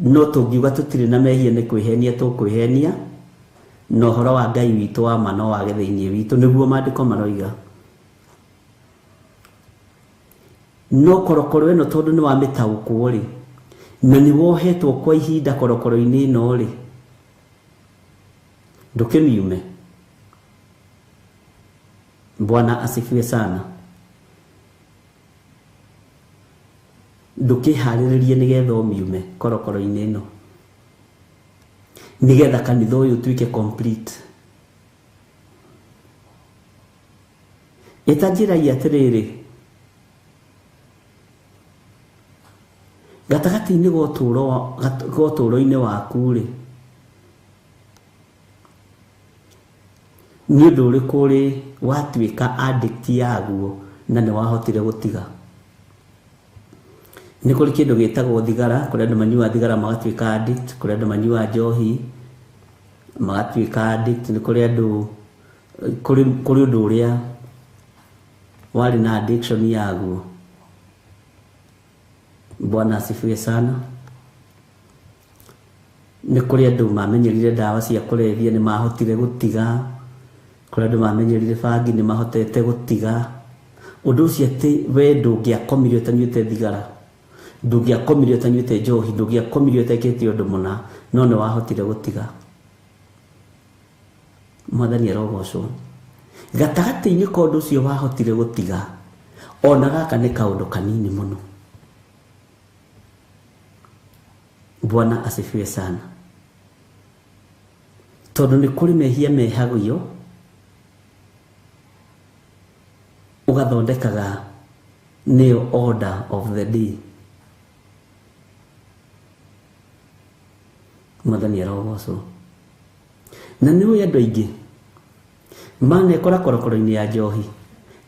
No tũngiuga tũtirĩ na mehia nĩ kwĩhenia tũkwĩhenia, na ũhoro wa Ngai witũ wa ma no wage thĩinĩ witũ, nĩguo maandĩko maroiga. No korokoro ĩno tondũ nĩ wamĩtaũkwo rĩ, na nĩ wohetwo kwa ihinda korokoro-inĩ ĩno rĩ, ndũkĩmiume. Bwana asifiwe sana. Ndũkĩharĩrĩrie nĩgetha ũmiume korokoro-inĩ ĩno, nĩgetha kanitha ũyũ ũtuĩke complete. Ĩta njĩrai atĩrĩrĩ, gatagatĩ-inĩ ga ũtũũro ga ũtũũro-inĩ waku-rĩ, nĩ ũndũ ũrĩkũ ũrĩ watuĩka addict yaguo na nĩ wahotire gũtiga? Nĩ kũrĩ kĩndũ gĩtagwo thigara, kũrĩ andũ manyuaga thigara magatuĩka addict, kũrĩ andũ manyuaga njohi magatuĩka addict, nĩ kũrĩ andũ kũrĩ kũrĩ ũndũ ũrĩa warĩ na addiction yaguo. Bwana asifiwe sana. Nĩ kũrĩ andũ mamenyerire ndawa cia kũrebia nĩ mahotire gũtiga, kũrĩ andũ mamenyerire bangi nĩ mahotete gũtiga. Ũndũ ũcio atĩ we ndũngĩakomire ũtanyuĩte thigara, ndũngĩakomire ũtanyuĩte njohi, ndũngĩakomire ũtekĩte ũndũ mũna, no nĩ wahotire gũtiga. Mwathani arogocwo. Gatagatĩ-inĩ ka ũndũ ũcio wahotire gũtiga, ona gaka nĩ kaũndũ kanini mũno. Bwana asifiwe sana. Tondũ nĩ kũrĩ mehia mehagio ũgathondekaga nĩyo order of the day. Mwathani arogocwo. Na nĩ ũĩ andũ aingĩ manekora korokoro-inĩ ya njohi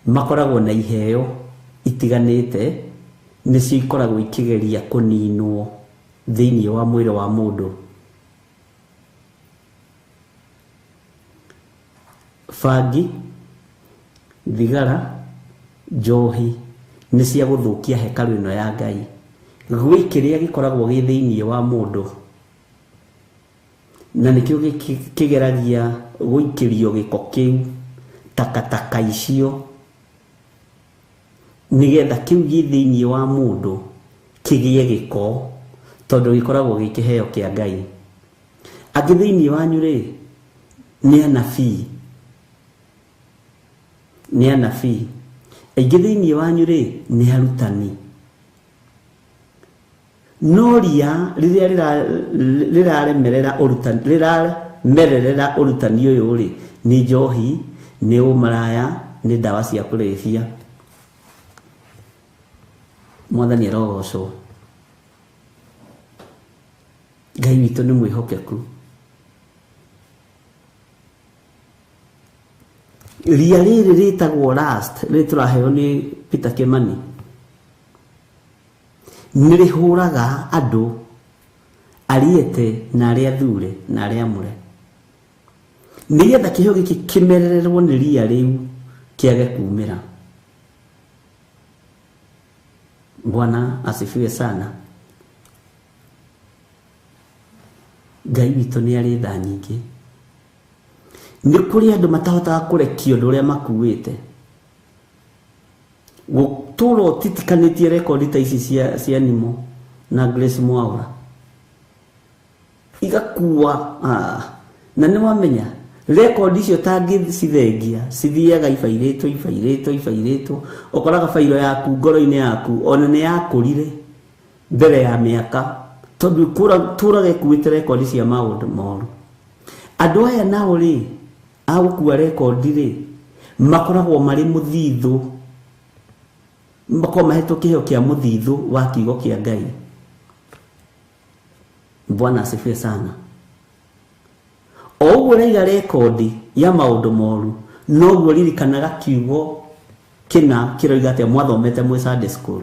makoragwo na iheo itiganĩte nĩcio ikoragwo ikĩgeria kũninwo thĩinĩ wa mwĩrĩ wa mũndũ. Bangi, thigara, njohi nĩ cia gũthũkia hekarũ ĩno ya Ngai. Gwĩ kĩrĩa gĩkoragwo gĩ thĩinĩ wa mũndũ na nĩkĩo kĩgeragia gũikĩrio gĩko kĩu, takataka icio, nĩgetha kĩu gĩ thĩinĩ wa mũndũ kĩgĩe gĩko, tondũ gĩkoragwo gĩ kĩheo kĩa Ngai. Angĩ thĩinĩ wanyu rĩ, nĩ anabii, nĩ anabii. Aingĩ thĩinĩ wanyu rĩ, nĩ arutani. No ria rĩrĩa rĩraremerera ũrutani, rĩramererera ũrutani ũyũ rĩ, nĩ njohi, nĩ ũmaraya, nĩ ndawa cia kũrebia. Mwathani arogocwo. Ngai witũ nĩ mwĩhokeku. Ria rĩrĩ rĩtagwo last, rĩrĩ tũraheo nĩ Peter Kimani, nĩ rĩhũraga andũ ariete na arĩa athure na arĩa amũre, nĩgetha kĩheo gĩkĩ kĩmerererwo nĩ ria rĩu kĩage kumĩra. Bwana asifiwe sana. Ngai witũ nĩ arĩ tha nyingĩ. Nĩ kũrĩ andũ matahotaga kũrekia ũndũ ũrĩa makuĩte. Gũtũra ũtitikanĩtie rekondi ta ici cia Nimo na Grace Mwaura igakua. Na nĩ wamenya rekondi icio tangĩcithengia cithiaga ibairĩtwo ibairĩtwo ibairĩtwo, ũkoraga bairo yaku ngoro-inĩ yaku ona nĩ yakũrire mbere ya mĩaka, tondũ tũraga ĩkuĩte rekondi cia maũndũ moru. Andũ aya nao rĩ, a gũkua rekondi rĩ, makoragwo marĩ mũthithũ, makoragwo mahetwo kĩheo kĩa mũthithũ wa kiugo kĩa Ngai. Bwana asifiwe sana. O ũguo ũraiga rekondi ya maũndũ moru, noguo ririkanaga kiugo kĩna kĩroiga atĩa mwathomete mwĩ Sunday school.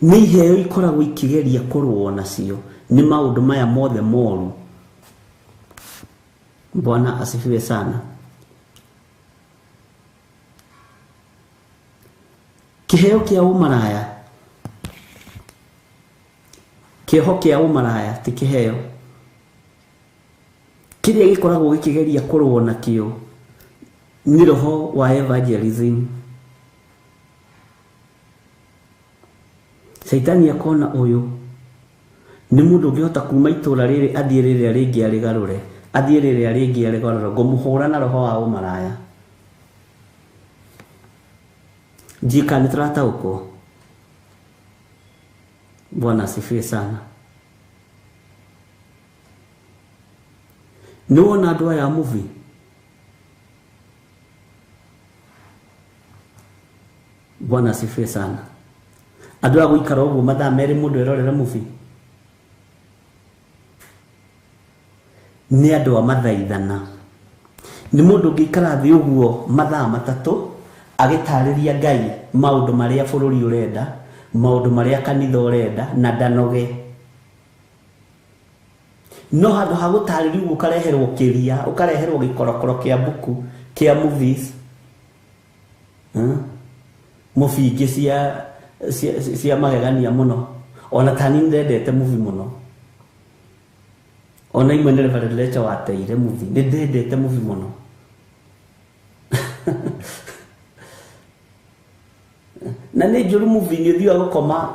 Nĩ iheo ikoragwo ikĩgeria kũrũo nacio nĩ maũndũ maya mothe moru. Bwana asifiwe sana. Kĩheo kĩa ũmaraya, kĩoho kĩa ũmaraya ti kĩheo kĩrĩa gĩkoragwo gĩkĩgeria kũrũo nakĩo nĩ roho wa evangelism. Caitani akona ũyũ nĩ mũndũ ũngĩhota kuma itũra rĩrĩ athiĩ rĩrĩa rĩngĩ arĩgarũre, athiĩ rĩrĩa rĩngĩ arĩgarũre, ngũmũhũra na roho wa ũmaraya. Njika nĩ tũrataũkwo. Bwana asifiwe sana. Nĩ wona andũ aya a movie? Bwana asifiwe sana. Andũ a gũikara ũguo mathaa merĩ mũndũ erorere movie nĩ andũ a mathaithana. Nĩ mũndũ ũngĩikara thĩ ũguo mathaa matatũ agĩtarĩria Ngai maũndũ marĩa bũrũri ũrenda, maũndũ marĩa kanitha ũrenda, na ndanoge. No handũ ha gũtarĩria ũguo ũkareherwo kĩria, ũkareherwo gĩkorokoro kĩa mbuku, kĩa movies, movie ingĩ cia magegania mũno. Ona ta niĩ nĩndendete movie mũno. Ona imwe nĩ Reverend Lecha wateire movie, nĩndendete movie mũno. Na nĩ njũru movie, nĩ ũthiaga gũkoma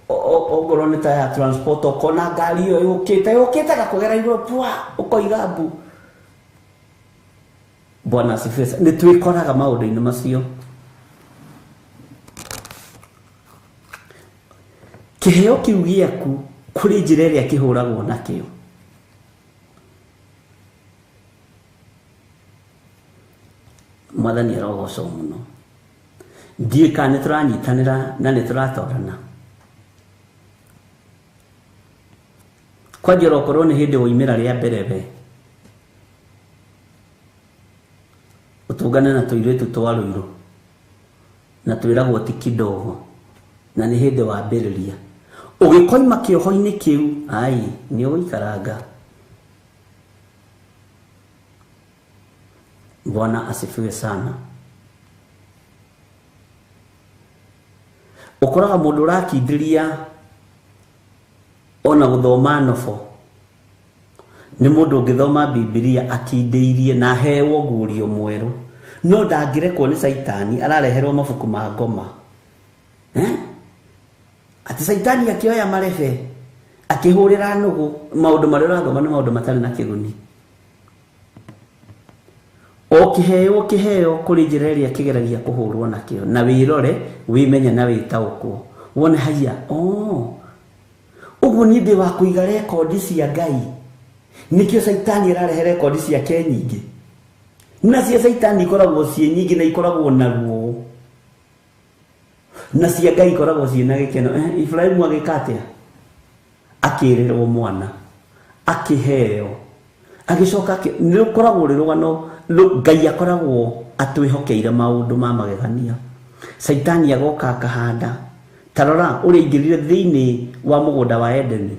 ongorwo nĩ ta ya transport, ũkona ngari ĩyo yũkĩte, yũkĩte gakũgera igũrũ, pua, ũkoiga mbu. Bwana asifiwe sana. Nĩ twĩkoraga maũndũ-inĩ macio. Kĩheo kĩu gĩaku kũrĩ njĩra ĩrĩa kĩhũragwo nakĩo. Mwathani arogocwo mũno. Ndiũĩ kana nĩ tũranyitanĩra na nĩ tũratorana. Kwanja okorwo nĩ hĩndĩ woimĩra rĩa mbere we, ũtũngane na tũirĩtu twa rũirũ na twĩragwo ti kidogo, na nĩ hĩndĩ wambĩrĩria. Ũgĩkoima kĩoho-inĩ kĩu, ai, nĩ ũgũikaranga. Bwana asifiwe sana. Ũkoraga mũndũ ũrakindĩria ona gũthoma nobo nĩ mũndũ ũngĩthoma Bibilia akindĩirie na aheo guũrio mwerũ, no ndangĩrekwo nĩ Caitani, arareherwo mabuku ma ngoma. Atĩ Caitani akĩoya marebe akĩhũrĩra nũgũ, maũndũ marĩa ũrathoma nĩ maũndũ matarĩ na kĩguni. O kĩheo kĩheo kũrĩ njĩra ĩrĩa kĩgeragia kũhũrwo nakĩo, na wĩrore, wĩmenye na wĩtaũkwo, wone haiya, oh, Ũguo niĩ ndĩ wa kũiga rekondi cia Ngai. Nĩkĩo Caitani ararehe rekondi ciake nyingĩ. Na cia Caitani ikoragwo ciĩ nyingĩ na ikoragwo na ruo. Na cia Ngai ikoragwo ciĩ na gĩkeno. Eh, Ibrahimu agĩka atĩa? Akĩrĩrwo mwana. Akĩheo. Agĩcoka akĩ nĩ rũkoragwo rwĩ rũgano Ngai akoragwo atwĩhokeire maũndũ ma magegania. Caitani agoka akahanda. Ta rora ũrĩa aingĩrire thĩinĩ wa mũgũnda wa Edeni.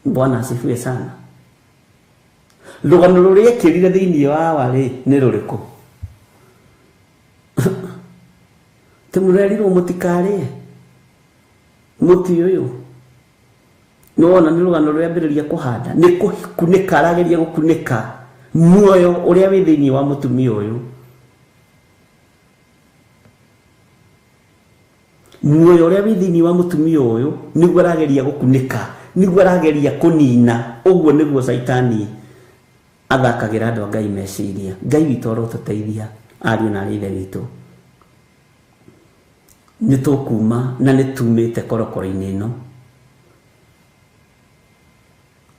Bwana asifiwe sana. Rũgano rũrĩa ekĩrire thĩinĩ wa Hawa rĩ nĩ rũrĩkũ? Atĩ mũrerirwo mũtikarĩe mũtĩ ũyũ. Nĩwona nĩ rũgano rũrĩa ambĩrĩria kũhanda nĩ kũkunĩka arageria gũkunĩka muoyo ũrĩa wĩ thĩinĩ wa mũtumia ũyũ. Muoyo ũrĩa wĩ thĩinĩ wa mũtumia ũyũ nĩguo arageria gũkunĩka, nĩguo arageria kũnina. Ũguo nĩguo Caitani athakagĩra andũ a Ngai meciria. Ngai witũ arotũteithia ariũ na aarĩ a Ithe witũ. Nĩ tũkuma na nĩ tumĩte korokoro-inĩ ĩno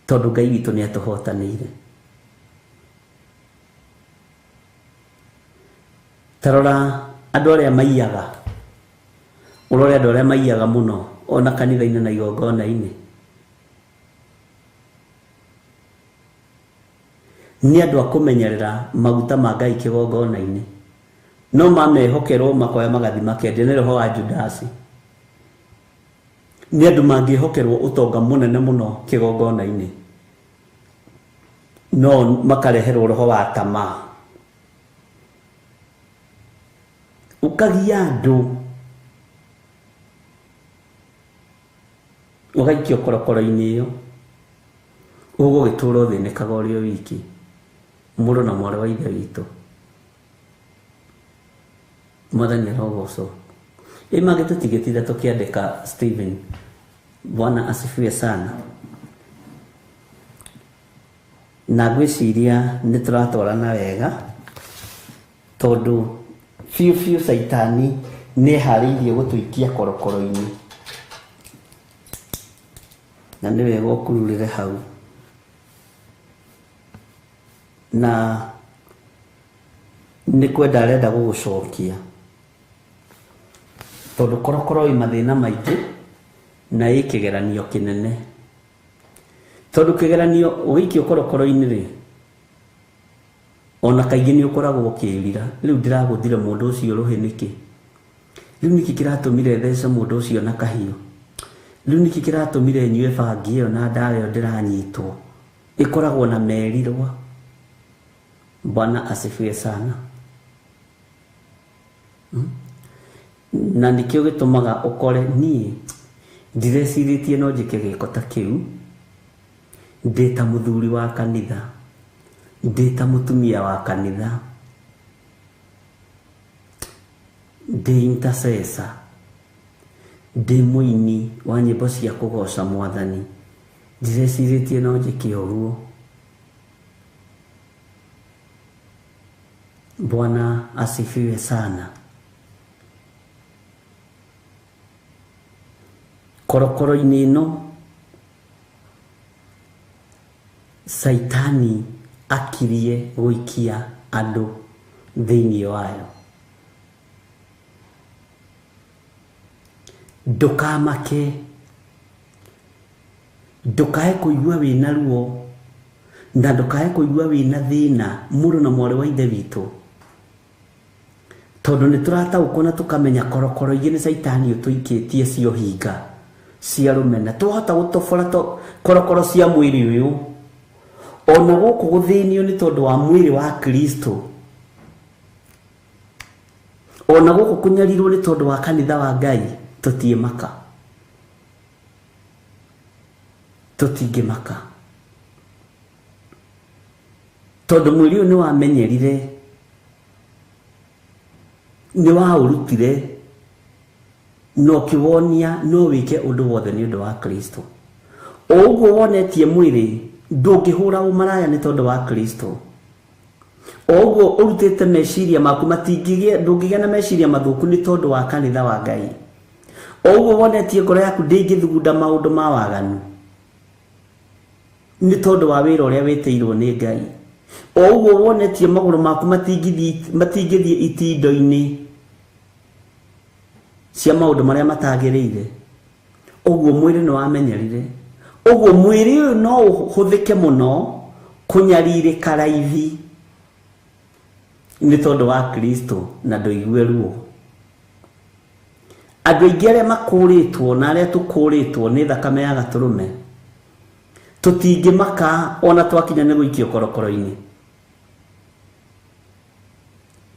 tondũ Ngai witũ nĩ atũhotanĩire. Ta rora andũ arĩa maiyaga, ũrore andũ arĩa maiyaga mũno ona kanitha-inĩ na igongona-inĩ. Nĩ andũ a kũmenyerera maguta ma Ngai kĩgongona-inĩ. No mamehokerwo makoya magathi makendia nĩ roho wa Judasi. Nĩ andũ mangĩhokerwo ũtonga mũnene mũno kĩgongona-inĩ. No makareherwo roho wa tamaa. Ũkagia andũ ũgaikio korokoro-inĩ ĩyo ũgũgĩtũra ũthĩnĩkaga ũrĩ o wiki mũrũ na mwarĩ wa ithe witũ. Mwathani arogocwo. Ĩ mangĩ tũtingĩtinda tũkĩandĩka Stephen. Bwana asifiwe sana. Na ngwĩciria nĩ tũratwarana wega tondũ biũ biũ Caitani nĩ eharĩirie gũtũikia korokoro-inĩ. Na nĩ wega ũkururĩre hau. Na nĩ kwenda arenda gũgũcokia. Tondũ korokoro ĩ mathĩna maingĩ na ĩ kĩgeranio kĩnene. Tondũ kĩgeranio ũgĩikio korokoro-inĩ rĩ, ona kaingĩ nĩ ũkoragwo ũkĩrira, rĩu ndĩragũthire mũndũ ũcio rũhĩ nĩkĩ? Rĩu nĩkĩ kĩratũmire thece mũndũ ũcio na kahiũ? Rĩu nĩkĩ kĩratũmire nyue bangi ĩyo na ndawa ĩyo ndĩranyitwo? Ĩkoragwo na merirwa. Bwana asifiwe sana. Na nĩkĩo gĩtũmaga ũkore niĩ ndirecirĩtie no njĩke gĩko ta kĩu, ndĩ ta mũthuri wa kanitha, ndĩ ta mũtumia wa kanitha, ndĩ intercessor, ndĩ mũini wa nyĩmbo cia kũgoca Mwathani, ndirecirĩtie no njĩke ũguo. Bwana asifiwe sana. Korokoro-inĩ ĩno Caitani akirie gũikia andũ thĩinĩ wayo. Ndũkamake, ndũkae kũigua wĩna ruo na ndũkae kũigua wĩna thĩna mũrũ na mwarĩ wa ithe witũ, tondũ nĩ tũrataũkwo na tũkamenya korokoro igĩ nĩ Caitani ũtũikĩtie cia ũhinga, cia rũmena. Twahota gũtobora korokoro cia mwĩrĩ ũyũ, ona gũkũ gũthĩnio nĩ tondũ wa mwĩrĩ wa Kristo, ona gũkũ kũnyarirwo nĩ tondũ wa kanitha wa Ngai, tũtiĩmaka. Tũtingĩmaka. Tondũ mwĩrĩ ũyũ nĩ wamenyerire, nĩ waũrutire, na ũkĩwonia no wĩke ũndũ wothe nĩ ũndũ wa Kristo. O ũguo wonetie mwĩrĩ, ndũngĩhũra ũmaraya nĩ tondũ wa Kristo. O ũguo ũrutĩte meciria maku matingĩgĩa, ndũngĩgĩa na meciria mathũku nĩ tondũ wa kanitha wa Ngai. O ũguo wonetie ngoro yaku ndĩngĩthugunda maũndũ ma waganu nĩ tondũ wa wĩra ũrĩa wĩtĩirwo nĩ Ngai. O ũguo wonetie magũrũ maku matingĩthiĩ itindo-inĩ cia maũndũ marĩa matagĩrĩire, ũguo mwĩrĩ nĩ wamenyerire. Ũguo mwĩrĩ ũyũ no ũhũthĩke mũno kũnyarirĩka raithi nĩ tondũ wa Kristo na ndũigue ruo. Andũ aingĩ arĩa makũrĩtwo na arĩa tũkũrĩtwo nĩ thakame ya gatũrũme tũtingĩmaka ona twakinya nĩ gũikio korokoro-inĩ,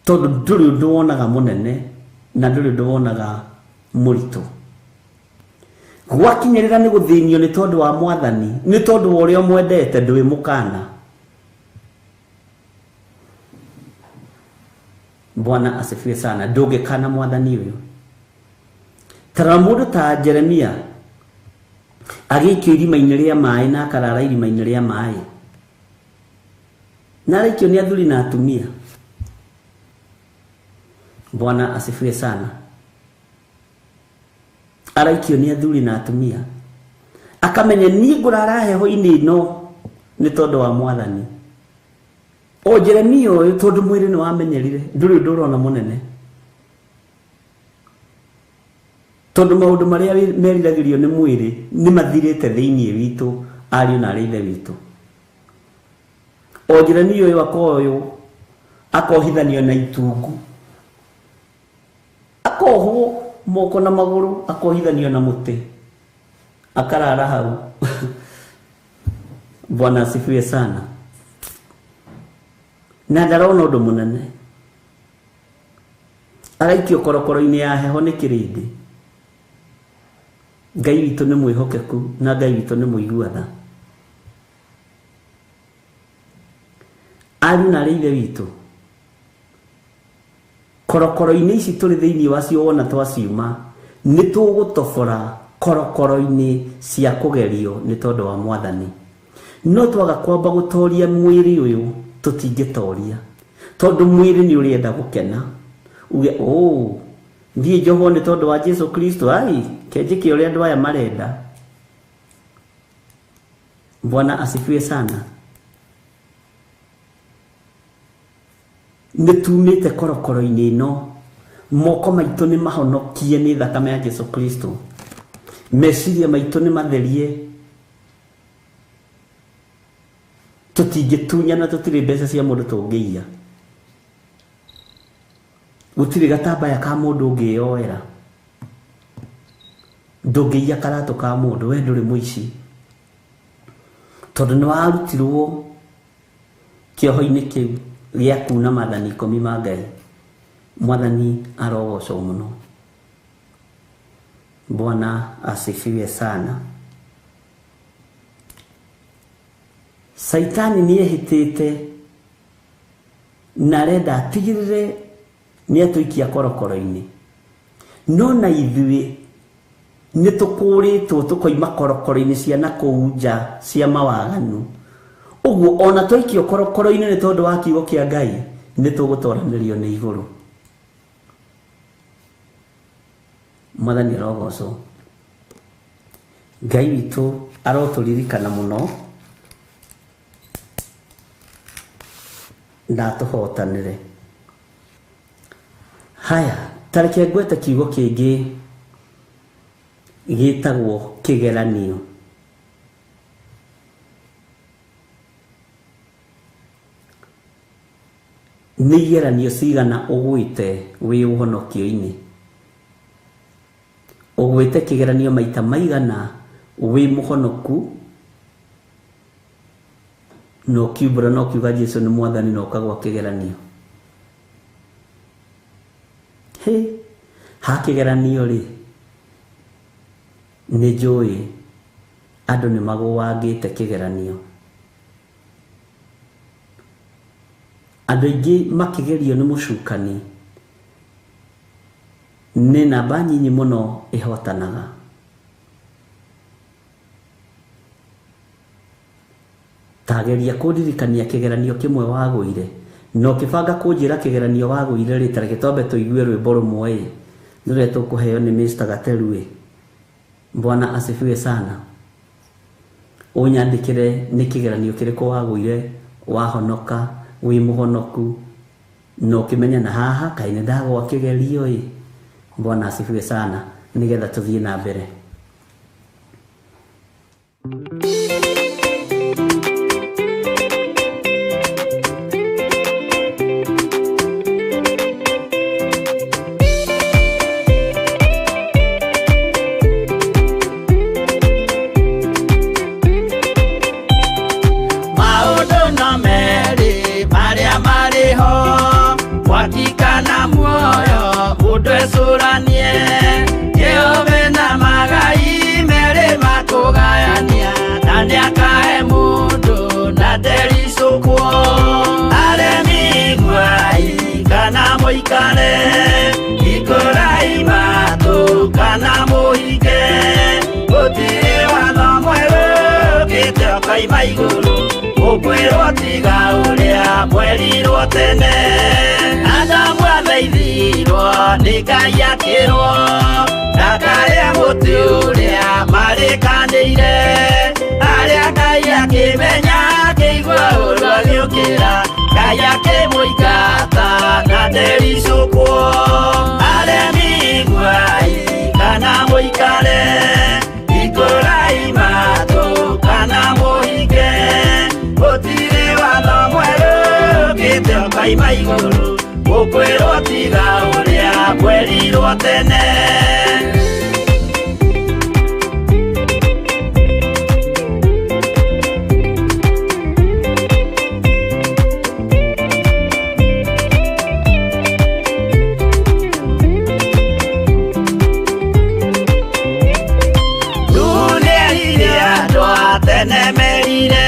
tondũ ndũrĩ ũndũ wonaga mũnene na ndũrĩ ũndũ wonaga mũritũ. Gwakinyĩrĩra nĩ gũthĩnio nĩ tondũ wa Mwathani, nĩ tondũ wa ũrĩa ũmwendete, ndũĩ mũkana. Bwana asifiwe sana. Ndũngĩkana Mwathani ũyũ. Tarora mũndũ ta Jeremia agĩikio irima-inĩ rĩa maĩ na akarara irima-inĩ rĩa maĩ, na araikio nĩ athuri na atumia. Bwana asifiwe sana. Araikio nĩ athuri na atumia, akamenya niĩ ngũrara heho-inĩ ĩno nĩ tondũ wa Mwathani. O Jeremia ũyũ tondũ mwĩrĩ nĩ wamenyerire, ndũrĩ ũndũ ũrona mũnene, tondũ maũndũ marĩa meriragĩrio nĩ mwĩrĩ nĩ mathirĩte thĩinĩ witũ, ariũ na arĩ ithe witũ. O Jeremia ũyũ akoywo akohithanio na itungu, akohwo moko na magũrũ, akohithanio na mũtĩ, akarara hau. Bwana asifiwe sana. Na ndarona ũndũ mũnene, araikio korokoro-inĩ ya heho nĩ kĩrĩndĩ. Ngai witũ nĩ mwĩhokeku na Ngai witũ nĩ mũigua tha. Ariũ na arĩ ithe witũ, korokoro-inĩ ici tũrĩ thĩinĩ wacio wona twaciuma, nĩ tũgũtobora korokoro-inĩ cia kũgerio nĩ tondũ wa Mwathani. No twaga kwamba gũtoria mwĩrĩ ũyũ tũtingĩtoria, tondũ mwĩrĩ nĩ ũrenda gũkena, uge oh, thiĩ njohwo nĩ tondũ wa Jesu Kristo, ai kenjĩke ũrĩa andũ aya marenda. Bwana asifiwe sana. Nĩ tumĩte korokoro-inĩ ĩno, moko maitũ nĩ mahonokie nĩ thakame ya Jesu Kristo, meciria maitũ nĩ matherie, tũtingĩtunyana, tũtirĩ mbeca cia mũndũ tũngĩiya, gũtirĩ gatambaya ka mũndũ ũngĩyoera, ndũngĩiya karatũ ka mũndũ, we ndũrĩ mũici, tondũ nĩ warutirwo kĩoho-inĩ kĩu gĩa kuna maathani 10 ma Ngai. Mwathani arogocwo mũno. Bwana asifiwe sana. Saitani nĩ ehĩtĩte na arenda atigĩrĩre nĩ atũikia korokoro-inĩ, no na ithuĩ nĩ tũkũrĩtwo tũkoima korokoro-inĩ cia na kũu nja cia mawaganu. Ũguo ona twaikio korokoro-inĩ nĩ tondũ wa kiugo kĩa Ngai, nĩ tũgũtoranĩrio nĩ igũrũ. Mwathani arogocwo. Ngai witũ arotũririkana mũno na atũhotanĩre. Haya, tareke ngwete kiugo kĩngĩ gĩtagwo kĩgeranio. Nĩ igeranio cigana ũgwĩte wĩ ũhonokio-inĩ? Ũgwĩte kĩgeranio maita maigana wĩ mũhonoku na ũkiumbũra na ũkiuga Jesu nĩ Mwathani na ũkagwa kĩgeranio? Hĩ, ha kĩgeranio rĩ, nĩ njũĩ andũ nĩ magũangĩte kĩgeranio. Andũ aingĩ makĩgerio nĩ mũcukani nĩ namba nyinyi mũno ĩhotanaga. Tageria kũndirikania kĩgeranio kĩmwe wagũire, na ũkĩbanga kũnjĩra kĩgeranio wagũire rĩ, ta reke twambe tũigue rwĩmbo rũmwe ĩ, rũrĩa tũkũheo nĩ Mr. Gateru ĩ. Bwana asifiwe sana. Ũnyandĩkĩre nĩ kĩgeranio kĩrĩkũ wagũire wahonoka wĩ mũhonoku na ũkĩmenya na haha kaĩ nĩ ndagwa kĩgerio ĩ. Bwana asifiwe sana, nĩgetha tũthiĩ na mbere. Maũndũ no merĩ marĩa marĩ ho, mwaki kana muoyo, mũndũ ecũranie. Kĩũmbe na magai merĩ makũgayania, na nĩakahe mũndũ na ndericũkwo. Aremi iguai kana mũikare, hingũrai matũ kana mũhinge. Gũtirĩ watho mwerũ ũkĩte ũkoima igũrũ, ũkwĩrwo tiga ũrĩa mwerirwo tene. Adamu athaithirwo nĩ Ngai akĩrwo ndakarĩe mũtĩ ũrĩa marĩkanĩire. Arĩa Ngai akĩmenya akĩigua ũru agĩũkĩra, Ngai akĩmũingata na ndericũkwo. Aremi iguai kana mũikare, hingũrai matũ kana mũhinge. Gũtirĩ watho mwerũ ũkĩte ũkoima igũrũ, ũkwĩrwo tiga ũrĩa mwerirwo tene. Nĩerire andũ a tene merire,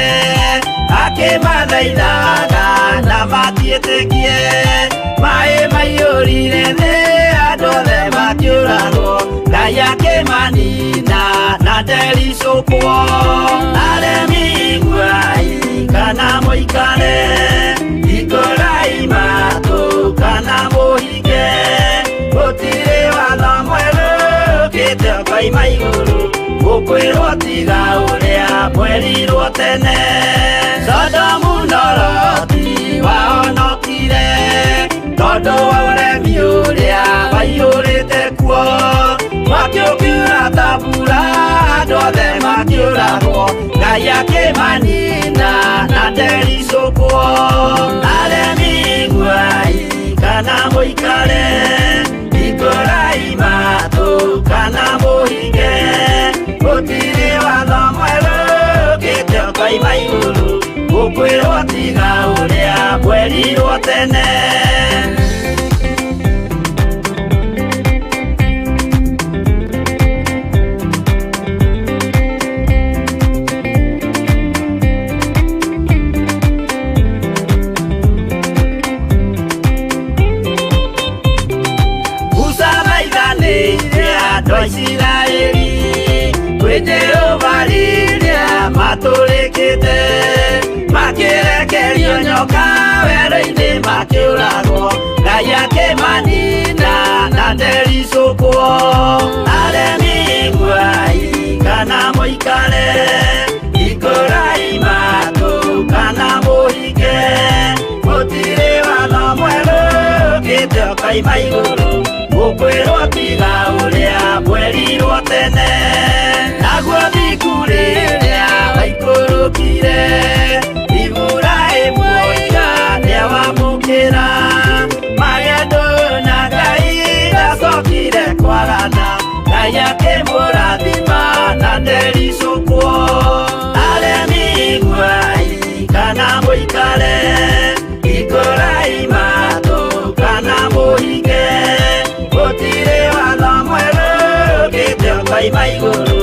akĩmathaithaga na matiĩtĩkie. Maĩ maiyũrire thĩ, andũ othe makĩũragwo, Ngai akĩmanina na ndericũkwo. Aremi iguai kana mũikare, hingũrai matũ kana mũhinge. Gũtirĩ watho mwerũ ũkĩte ũkoima igũrũ, ũkwĩrwo tiga ũrĩa mwerirwo tene. Sodomu na Loti wahonokire tondũ wa ũremi ũrĩa waiyũrĩte kuo. Mwaki ũkiura ta mbura, andũ othe makĩũragwo, Ngai akĩmanina na ndericũkwo. Aremi iguai kana mũikare, hingũrai matũ kana mũhinge. Gũtirĩ watho mwerũ ũkĩte ũkoima igũrũ, ũkwĩrwo tiga ũrĩa mwerirwo tene. Musa thaithanĩire andũ a Isiraeli kwĩ Jehova rĩrĩa matũrĩkĩte, makĩrekerio nyoka werũ-inĩ makĩũragwo, Ngai akĩmanina na ndericũkwo. Aremi iguai kana mũikare, hingũrai matũ kana mũhinge. Gũtirĩ watho mwerũ ũkĩte ũkoima igũrũ, ũkwĩrwo tiga ũrĩa mwerirwo tene. Naguo thingu rĩrĩa waikũrũkire, Iburahĩmu oiga nĩawamũkĩra. Magendo na Ngai ndacokire kwagana, Ngai akĩmũrathima na ndericũkwo. Aremi iguai kana mũikare, hingũrai matũ kana mũhinge. Gũtirĩ watho mwerũ ũkĩte ũkoima igũrũ,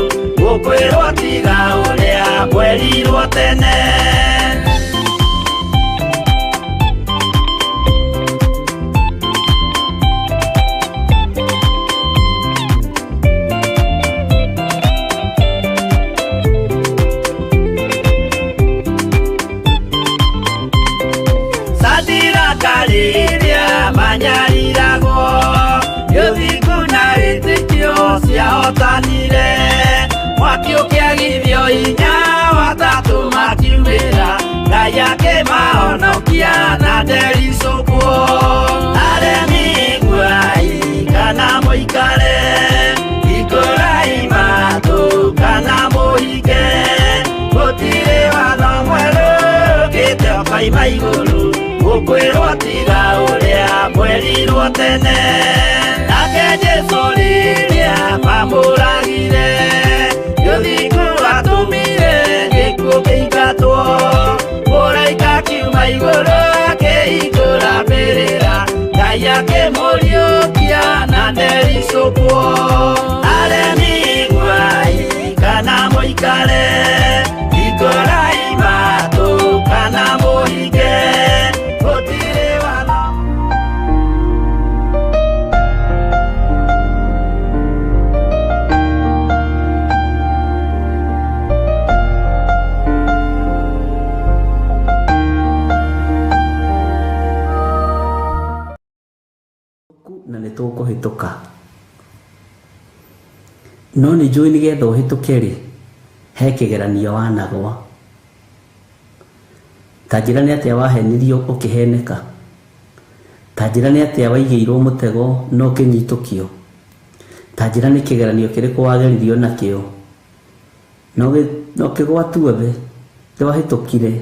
ũkwĩrwo tiga ũrĩa mwerirwo tene. Sadiraka rĩrĩa manyariragwo, nĩ ũthingu na wĩtĩkio Ciahotanire mwaki ũkĩagithio hinya watatũ makiumĩra Ngai akĩmahonokia na ndericũkwo aremi guai kana mũikare hingũrai matũ kana mũhinge gũtirĩ watho mwerũ ũkĩte ũkoima igũrũ gũkwĩrwo tiga ũrĩa mwerirwo tene nake Jesũ rĩrĩa mamũragire rũthingo rwatũmire gĩkuũ kĩingatwo mũraika akiuma igũrũ akĩhingũra mbĩrĩra Ngai akĩmũriũkia na ndericũkwo aremi guai kana mũikare hingũrai matũ kana mũhinge gũtirĩ watho. Na nĩ tũkũhĩtũka no nĩ njũĩ nĩgetha ũhĩtũke rĩ he kĩgeranio wanagwa ta njĩra nĩ atĩa wahenirio ũkĩheneka ta njĩra nĩ atĩa waigĩirwo mũtego na ũkĩnyitũkio ta njĩra nĩ kĩgeranio kĩrĩkũ wageririo nakĩo na ũkĩgwa tuothe ndwahĩtũkire.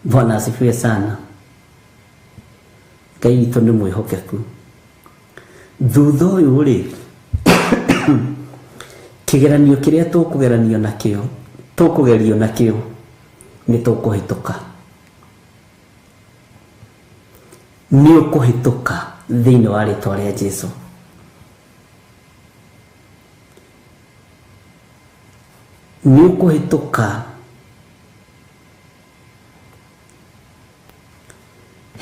Bwana asifiwe sana. Ngai witũ nĩ mwĩhokeku. Thutha ũyũ rĩ kĩgeranio kĩrĩa tũkũgeranio nakĩo tũkũgerio nakĩo nĩ tũkũhĩtũka nĩ ũkũhĩtũka thĩinĩ wa rĩtwa rĩa Jesũ. Nĩ ũkũhĩtũka.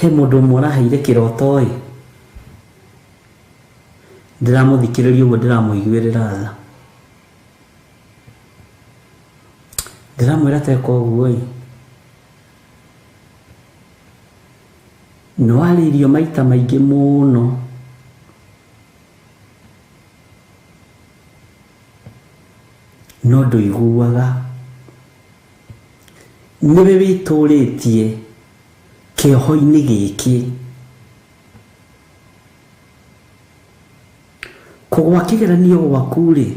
He mũndũ ũmwe ũraheire kĩroto ĩ ndĩramũthikĩrĩria ũguo ndĩramũiguĩrĩra tha ndĩramwĩra teka ũguo ĩ nĩ warĩirio maita maingĩ mũno no ndũiguaga nĩwe wĩtũrĩtie kĩoho-inĩ gĩkĩ kũgwa kĩgeranio gwaku rĩ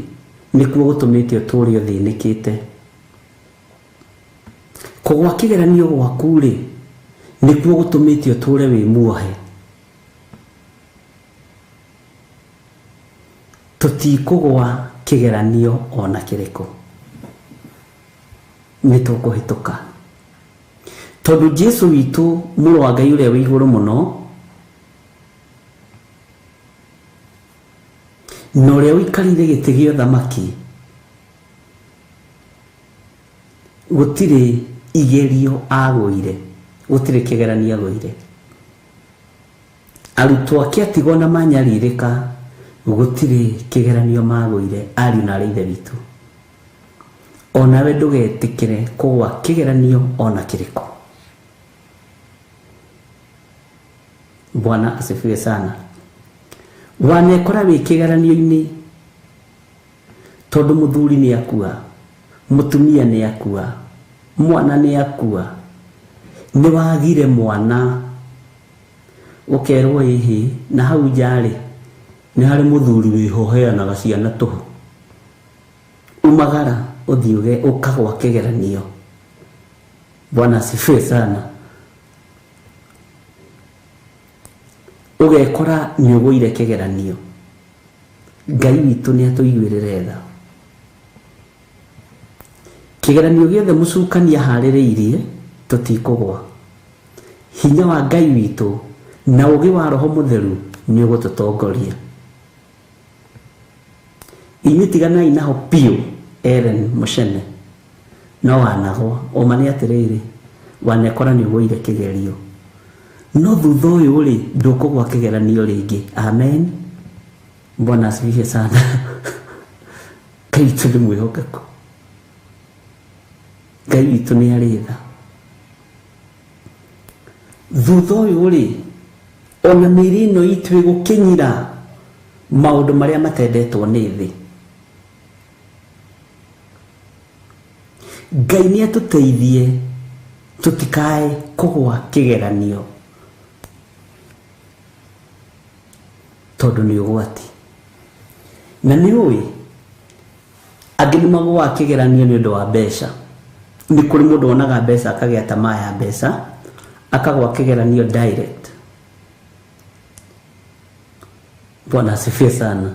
nĩkuo gũtũmĩte ũtũre ũthĩnĩkĩte kũgwa kĩgeranio gwaku rĩ nĩkuo gũtũmĩte ũtũre wĩ muohe tũtikũgwa kĩgeranio ona kĩrĩkũ nĩ tũkũhĩtũka tondũ Jesũ witũ mũrũ wa Ngai ũrĩa wĩ igũrũ mũno na ũrĩa ũikarĩire gĩtĩ gĩa ũthamaki gũtirĩ igerio agũire gũtirĩ kĩgeranio agũire arutwo ake atigwo na manyarirĩka gũtirĩ kĩgeranio magũire ariũ na arĩ ithe witũ onawe ndũgetĩkĩre kũgwa kĩgeranio ona kĩrĩkũ. Bwana asifiwe sana. Wanekora wĩ kĩgeranio-inĩ tondũ mũthuri nĩ akua mũtumia nĩ akua mwana nĩ akua nĩ wagire mwana ũkerwo ĩhĩ na hau nja rĩ nĩ harĩ mũthuri wĩho ũheanaga ciana tũhũ umagara ũthiĩ ũkagwa kĩgeranio. Bwana asifiwe sana. Ũgekora nĩ ũgũire kĩgeranio Ngai witũ nĩ atũiguĩrĩre tha. Kĩgeranio gĩothe mũcukani aharĩrĩirie tũtikũgwa hinya wa Ngai witũ na ũũgĩ wa Roho Mũtheru nĩ ũgũtũtongoria. Inyuĩ tiganai naho biũ Ellen Muchene no wanagwa ũma nĩ atĩrĩrĩ wanekora nĩ ũgũire kĩgerio no thutha ũyũ rĩ ndũkũgwa kĩgeranio rĩngĩ. Amen. Bwana asifiwe sana. Ngai witũ nĩ mwĩhokeku Ngai witũ nĩ arĩ tha. Thutha ũyũ rĩ ona mĩĩrĩ ĩno itũ ĩgũkĩnyira Maũndũ marĩa matendetwo nĩ thĩ. Ngai nĩ atũteithie tũtikae kũgwa kĩgeranio tondũ nĩ ũgwati. Na nĩ ũĩ angĩ nĩ magũaga kĩgeranio nĩ ũndũ wa mbeca. Nĩ kũrĩ mũndũ wonaga mbeca akagĩa tamaa ya mbeca akagwa kĩgeranio direct. Bwana asifiwe sana.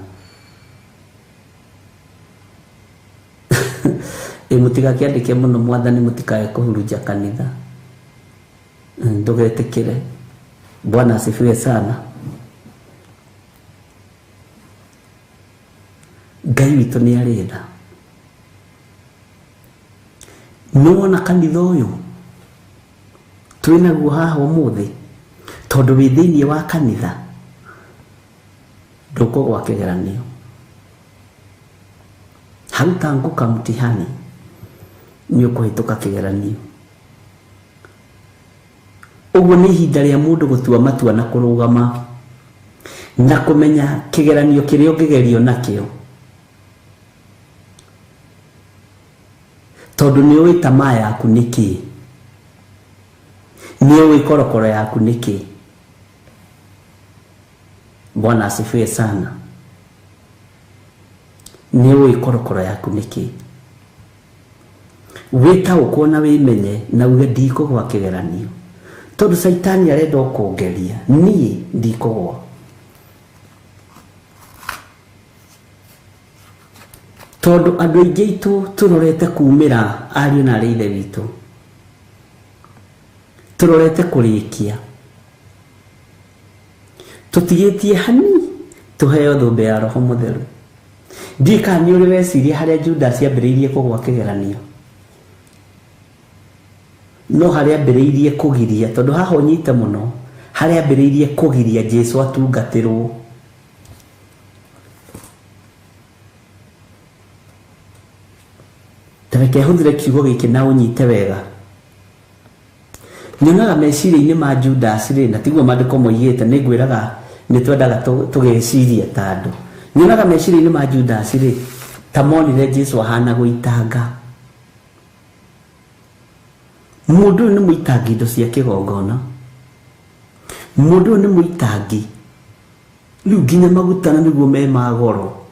Ĩ mũtigakĩandĩke mũno mwathani mũtikae kũhurunja kanitha. Ndũgetĩkĩre. Bwana asifiwe sana. Ngai witũ nĩ arĩ tha. Nĩ wona kanitha ũyũ twĩnaguo haha ũmũthĩ, tondũ wĩ thĩinĩ wa kanitha ndũkũgwa kĩgeranio. Hautaanguka mtihani, nĩ ũkũhĩtũka kĩgeranio. Ũguo nĩ ihinda rĩa mũndũ gũtua matua na kũrũgama na kũmenya kĩgeranio kĩrĩa ũngĩgerio nakĩo, tondũ nĩ ũĩ tamaa yaku nĩ kĩĩ, nĩ ũĩ korokoro yaku nĩ kĩĩ. Bwana asifiwe sana. Nĩ ũĩ korokoro yaku nĩ kĩĩ. Wĩtaũkwo na wĩmenye na uge ndikũgwa kĩgeranio, tondũ caitani arenda ũkũngeria, niĩ ndikũgwa. Tondũ andũ aingĩ aitũ tũrorete kumĩra ariũ na arĩ ithe witũ, tũrorete kũrĩkia, tũtigĩtie hani tũheo thũmbĩ ya Roho Mũtheru. Ndiũĩ kana nĩ ũrĩ weciria harĩa Judas ambĩrĩirie kũgwa kĩgeranio, no harĩa ambĩrĩirie kũgiria, tondũ haha ũnyite mũno, harĩa ambĩrĩirie kũgiria Jesu atungatĩrwo. Ta reke hũthĩre kiugo gĩkĩ na ũnyite wega. Nyonaga meciria-inĩ ma Judas rĩ, na tiguo maandĩko moigĩte, nĩ ngwĩraga nĩ twendaga tũgeciria ta andũ. Nyonaga meciria-inĩ ma Judas rĩ, ta monire Jesu ahana gũitanga. Mũndũ ũyũ nĩ mũitangi indo cia kĩgongona. Mũndũ ũyũ nĩ mũitangi. Rĩu nginya maguta na nĩguo me ma goro.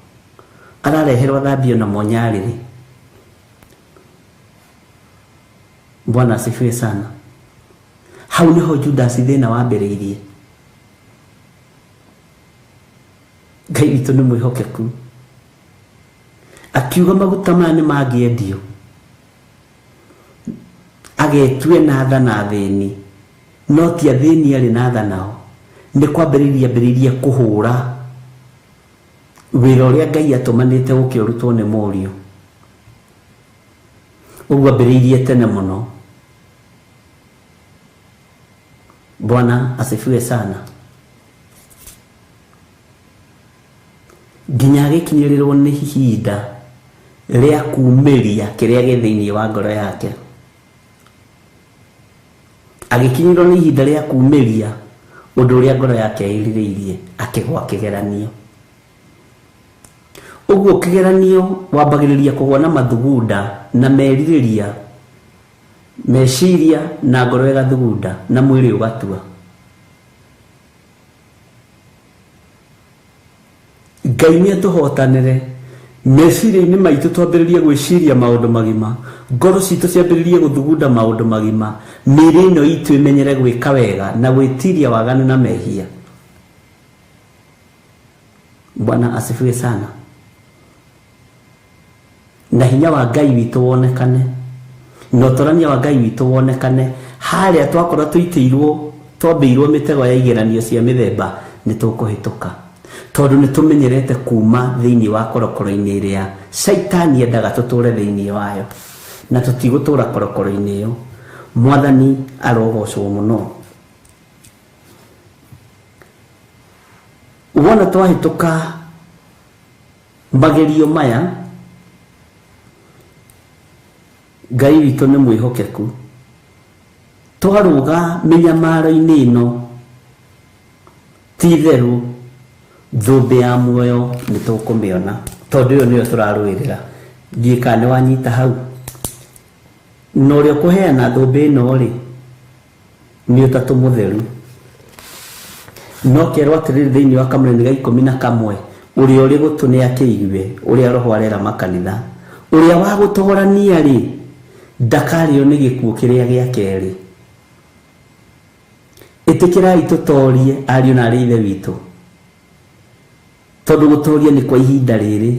Arareherwo athambio namo nyarĩrĩ. Bwana asifiwe sana. Hau nĩho Judas thĩna wambĩrĩirie. Ngai witũ nĩ mwĩhokeku. Akiuga maguta maya nĩ mangĩendio, agetue na tha na athĩni, no ti athĩni arĩ na tha nao. Nĩ kwambĩrĩria ambĩrĩirie kũhũra wĩra ũrĩa Ngai atũmanĩte ũke ũrutwo nĩ mũriũ. Ũguo ambĩrĩirie tene mũno. Bwana asifiwe sana. Nginya agĩkinyĩrĩrwo nĩ ihinda rĩa kumĩria kĩrĩa gĩ thĩinĩ wa ngoro yake. Agĩkinyĩrwo nĩ ihinda rĩa kumĩria ũndũ ũrĩa ngoro yake ĩrirĩirie, akĩgwa kĩgeranio. Ũguo kĩgeranio wambagĩrĩria kũgwa na mathugunda na merirĩria, meciria na ngoro ĩgathugunda na mwĩrĩ ũgatua. Ngai nĩ atũhotanĩre meciria-inĩ maitũ, twambĩrĩrie gwĩciria maũndũ magima, ngoro citũ ciambĩrĩrie gũthugunda maũndũ magima, mĩĩrĩ ĩno itũ ĩmenyere gwĩka wega na gwĩtiria waganu na mehia. Bwana asifiwe sana. Na hinya wa Ngai witũ wonekane, na ũtorania wa Ngai witũ wonekane. Harĩa twakorwo tũitĩirwo, twambĩirwo mĩtego ya igeranio cia mĩthemba, nĩ tũkũhĩtũka, tondũ nĩ tũmenyerete kuma thĩinĩ wa korokoro-inĩ ĩrĩa caitani endaga tũtũre thĩinĩ wayo, na tũtigũtũra korokoro-inĩ ĩyo. Mwathani arogocwo mũno. Wona twahĩtũka magerio maya, Ngai witũ nĩ mwĩhokeku. Twarũga mĩnyamaro-inĩ ĩno, ti itherũ Thũmbĩ ya muoyo nĩ tũkũmĩona tondũ ĩyo nĩyo tũrarũĩrĩra. Ndiũĩ kana nĩ wanyita hau. Na ũrĩa ũkũheana thũmbĩ ĩno rĩ, nĩ ũtatũ mũtheru. No kerwo atĩrĩrĩ thĩinĩ wa kamũraini ga 11, ũrĩa ũrĩ gũtũ nĩ akĩigue ũrĩa Roho arera makanitha. Ũrĩa wa gũtorania rĩ, ndakarĩo nĩ gĩkuũ kĩrĩa gĩa kerĩ. Ĩtĩkĩrai tũtorie ariũ na arĩ ithe witũ, tondũ gũtoria nĩ kwa ihinda rĩrĩ,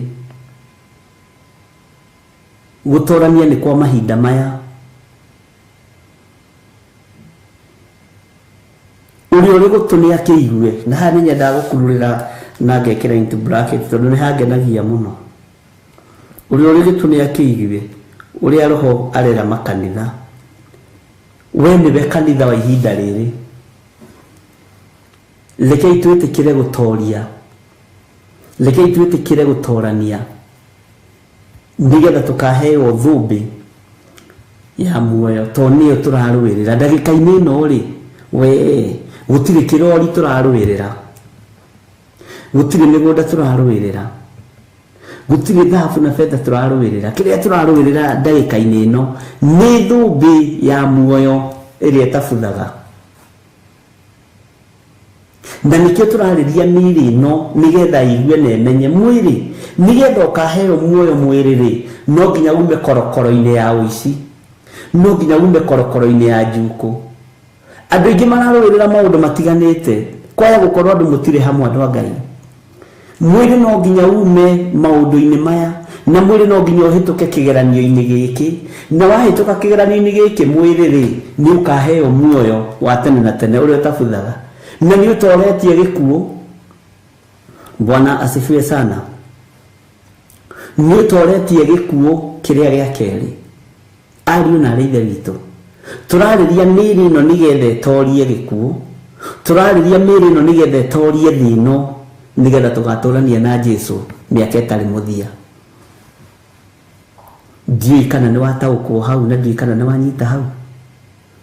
gũtorania nĩ kwa mahinda maya. Ũrĩa ũrĩ gũtũ nĩ akĩigue. Na haha nĩ nyendaga gũkururĩra na ngekĩra into bracket tondũ nĩ hangenagia mũno. Ũrĩa ũrĩ gũtũ nĩ akĩigue ũrĩa Roho arera makanitha. We nĩwe kanitha wa ihinda rĩrĩ. Rekei twĩtĩkĩre gũtoria, rekei twĩtĩkĩre gũtorania, nĩgetha tũkaheo thũmbĩ ya muoyo, tondũ nĩyo tũrarũĩrĩra ndagĩka-inĩ ĩno rĩ. We gũtirĩ kĩrori tũrarũĩrĩra, gũtirĩ mĩgũnda tũrarũĩrĩra, gũtirĩ thahabu na betha tũrarũĩrĩra. Kĩrĩa tũrarũĩrĩra ndagĩka-inĩ ĩno nĩ thũmbĩ ya muoyo ĩrĩa ĩtabuthaga. Na nĩkĩo tũrarĩria mĩĩrĩ ĩno nĩgetha ĩigue na ĩmenye mwĩrĩ, nĩgetha ũkaheo muoyo mwĩrĩ rĩ, no nginya ume korokoro-inĩ ya ũici, no nginya ume korokoro-inĩ ya njukũ. Andũ aingĩ mararũĩrĩra maũndũ matiganĩte, kwaya gũkorwo andũ mũtirĩ hamwe. Andũ a Ngai, mwĩrĩ no nginya ume maũndũ-inĩ maya, na mwĩrĩ no nginya ũhĩtũke kĩgeranio-inĩ gĩkĩ, na wahĩtũka kĩgeranio-inĩ gĩkĩ mwĩrĩ rĩ, nĩ ũkaheo muoyo wa tene na tene ũrĩa ũtabuthaga, na nĩ ũtoretie gĩkuũ. Bwana asifiwe sana. Nĩ ũtoretie gĩkuũ kĩrĩa gĩa kerĩ. Ariũ na arĩ ithe witũ, tũrarĩria mĩĩrĩ ĩno nĩgetha ĩtorie gĩkuũ, tũrarĩria mĩĩrĩ ĩno nĩgetha ĩtorie thĩ ĩno, nĩgetha tũgatũrania na Jesu mĩaka ĩtarĩ mũthia. Ndiũĩ kana nĩ wataũkwo hau, na ndiũĩ kana nĩ wanyita hau.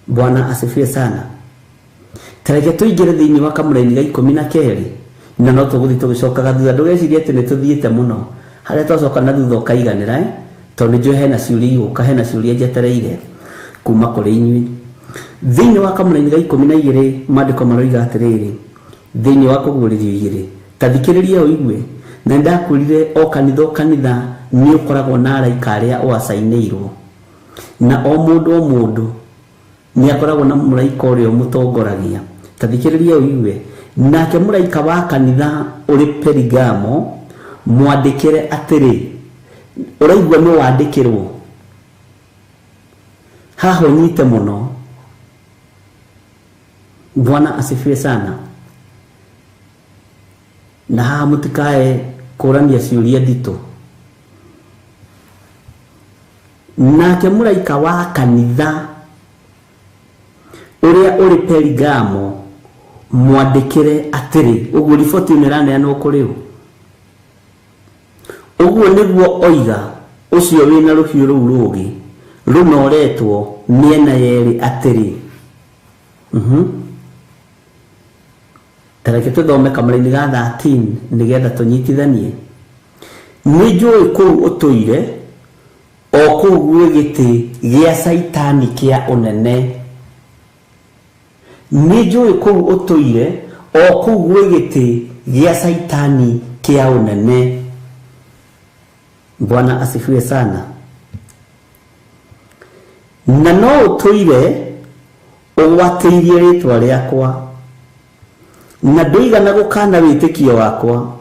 Bwana asifiwe sana. Tareke tũingĩre thĩinĩ wa kamũraini ga 12, na no tũgũthiĩ tũgĩcokaga thutha. Ndũgecirie atĩ nĩ tũthiĩte mũno, harĩa twacoka na thutha ũkaiganĩra, tondũ nĩ njũĩ hena ciũria igũka, hena ciũria njetereire kuma kũrĩ inyuĩ. Thĩinĩ wa kamũraini ga 12 maandĩko maroiga atĩrĩrĩ, thĩinĩ wa kũguũrĩrio 2, ta thikĩrĩria ũigue. Na nĩndakwĩrire o kanitha o kanitha nĩ ũkoragwo na araika arĩa ũacainĩirwo, na o mũndũ o mũndũ nĩ akoragwo na mũraika ũrĩa ũmũtongoragia. Ta thikĩrĩria ũigue. Nake mũraika wa kanitha ũrĩ Perigamo mwandĩkĩre atĩrĩ. Ũraigua nĩ wandĩkĩrwo haha, ũnyite mũno. Bwana asifiwe sana. Na haha mũtikae kũrania ciũria nditũ. Nake mũraika wa kanitha ũrĩa ũrĩ Perigamo mwandĩkĩre atĩrĩ. Ũguo riboti ĩno ĩraneanwo kũrĩ ũ? Ũguo nĩguo oiga ũcio wĩna rũhiũ rũu rũũgĩ rũnoretwo mĩena yerĩ atĩrĩ. Tareke tũthome kamũraini ga 13 nĩgetha tũnyitithanie. Nĩ njũĩ kũu ũtũire, o kũu gwĩ gĩtĩ gĩa Caitani kĩa ũnene. Nĩ njũĩ kũu ũtũire, o kũu gwĩ gĩtĩ gĩa Caitani kĩa ũnene. Bwana asifiwe sana. Na no ũtũire ũgwatĩirie rĩtwa rĩakwa, na ndũigana gũkana wĩtĩkio wakwa,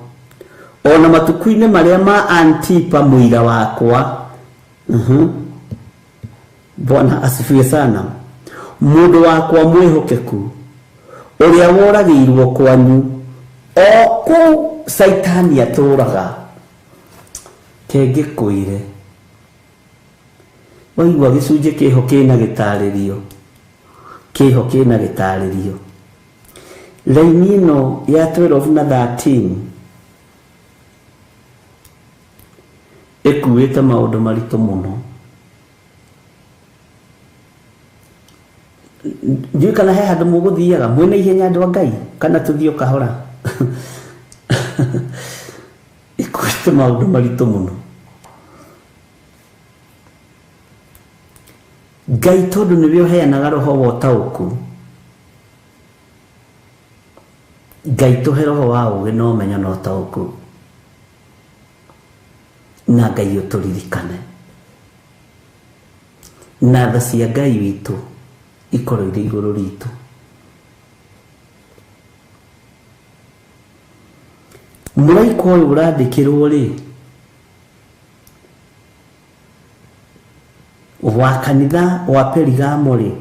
ona matukũ-inĩ marĩa ma Antipa mũira wakwa. Bwana asifiwe sana. Mũndũ wakwa mwĩhokeku, ũrĩa woragĩirwo kwanyu, o kũu Caitani atũraga. Kengĩkwĩre, waigua gĩcunjĩ kĩho kĩna gĩtarĩrio, kĩho kĩna gĩtarĩrio. Raini ĩno ya 12 na 13 ĩkuĩte maũndũ maritũ mũno. Ndiũĩ kana he handũ mũgũthiaga mwĩna ihenya, andũ a Ngai, kana tũthiĩ o kahora. Ikuĩte maũndũ maritũ mũno. Ngai tondũ nĩwe ũheanaga roho wa ũtaũku, Ngai tũhe roho wa ũgĩ na ũmenyo na ũtaũku, na Ngai ũtũririkane, na tha cia Ngai witũ ikorwo irĩ igũrũ ritũ. Mũraika ũyũ ũrandĩkĩrwo rĩ, wa kanitha wa Perigamo rĩ,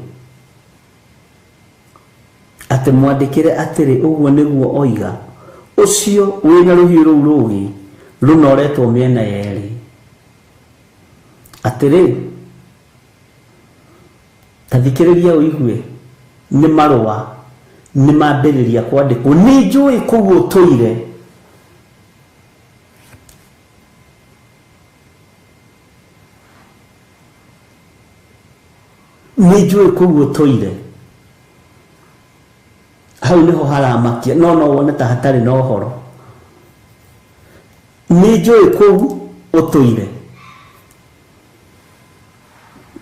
atĩ mwandĩkĩre atĩrĩ, ũguo nĩguo oiga ũcio wĩna rũhiũ rũu rũũgĩ rũnoretwo mĩena yerĩ, atĩrĩ, ta thikĩrĩria ũigue, nĩ marũa nĩ mambĩrĩria kwandĩkwo, nĩ njũĩ kũu ũtũire. Nĩ njũĩ kũu ũtũire. Hau nĩho haramakia, no no wone ta hatarĩ na ũhoro. Nĩ njũĩ kũu ũtũire.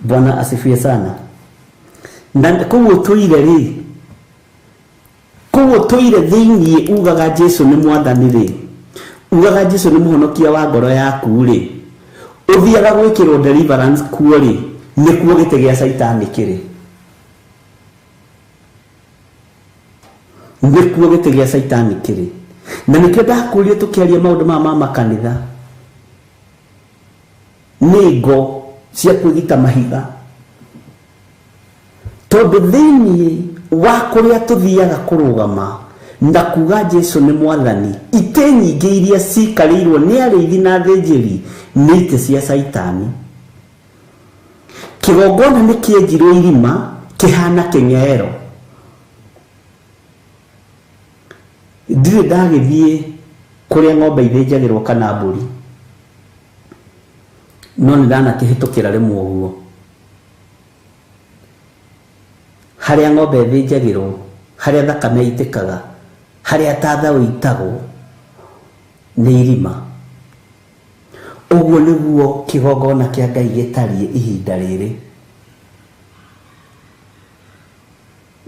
Bwana asifiwe sana. Na kũu ũtũire rĩ, kũu ũtũire thĩinĩ ugaga Jesu nĩ mwathani rĩ, ugaga Jesu nĩ mũhonokia wa ngoro yaku rĩ, ũthiaga gwĩkĩrwo deliverance kuo rĩ, nĩkuo gĩtĩ gĩa Caitani kĩrĩ. Nĩkuo gĩtĩ gĩa Caitani kĩrĩ. Na nĩkĩo ndakũria tũkĩaria maũndũ maya ma makanitha, nĩ ngo cia kwĩgita mahiga, tondũ thĩinĩ wa kũrĩa tũthiaga kũrũgama na kuga Jesu nĩ mwathani, itĩ nyingĩ iria cikarĩirwo nĩ arĩithi na athĩnjĩri nĩ itĩ cia Caitani. Kĩgongona nĩ kĩenjirwo irima kĩhana kĩng'ero. Ndirĩ ndagĩthiĩ kũrĩa ng'ombe ithĩnjagĩrwo kana mbũri, no nĩ ndanakĩhĩtũkĩra rĩmwe ũguo. Harĩa ng'ombe ĩthĩnjagĩrwo, harĩa thakame ĩitĩkaga, harĩa tatha ũitagwo nĩ irima. Ũguo nĩguo kĩgongona kĩa Ngai gĩtariĩ ihinda rĩrĩ.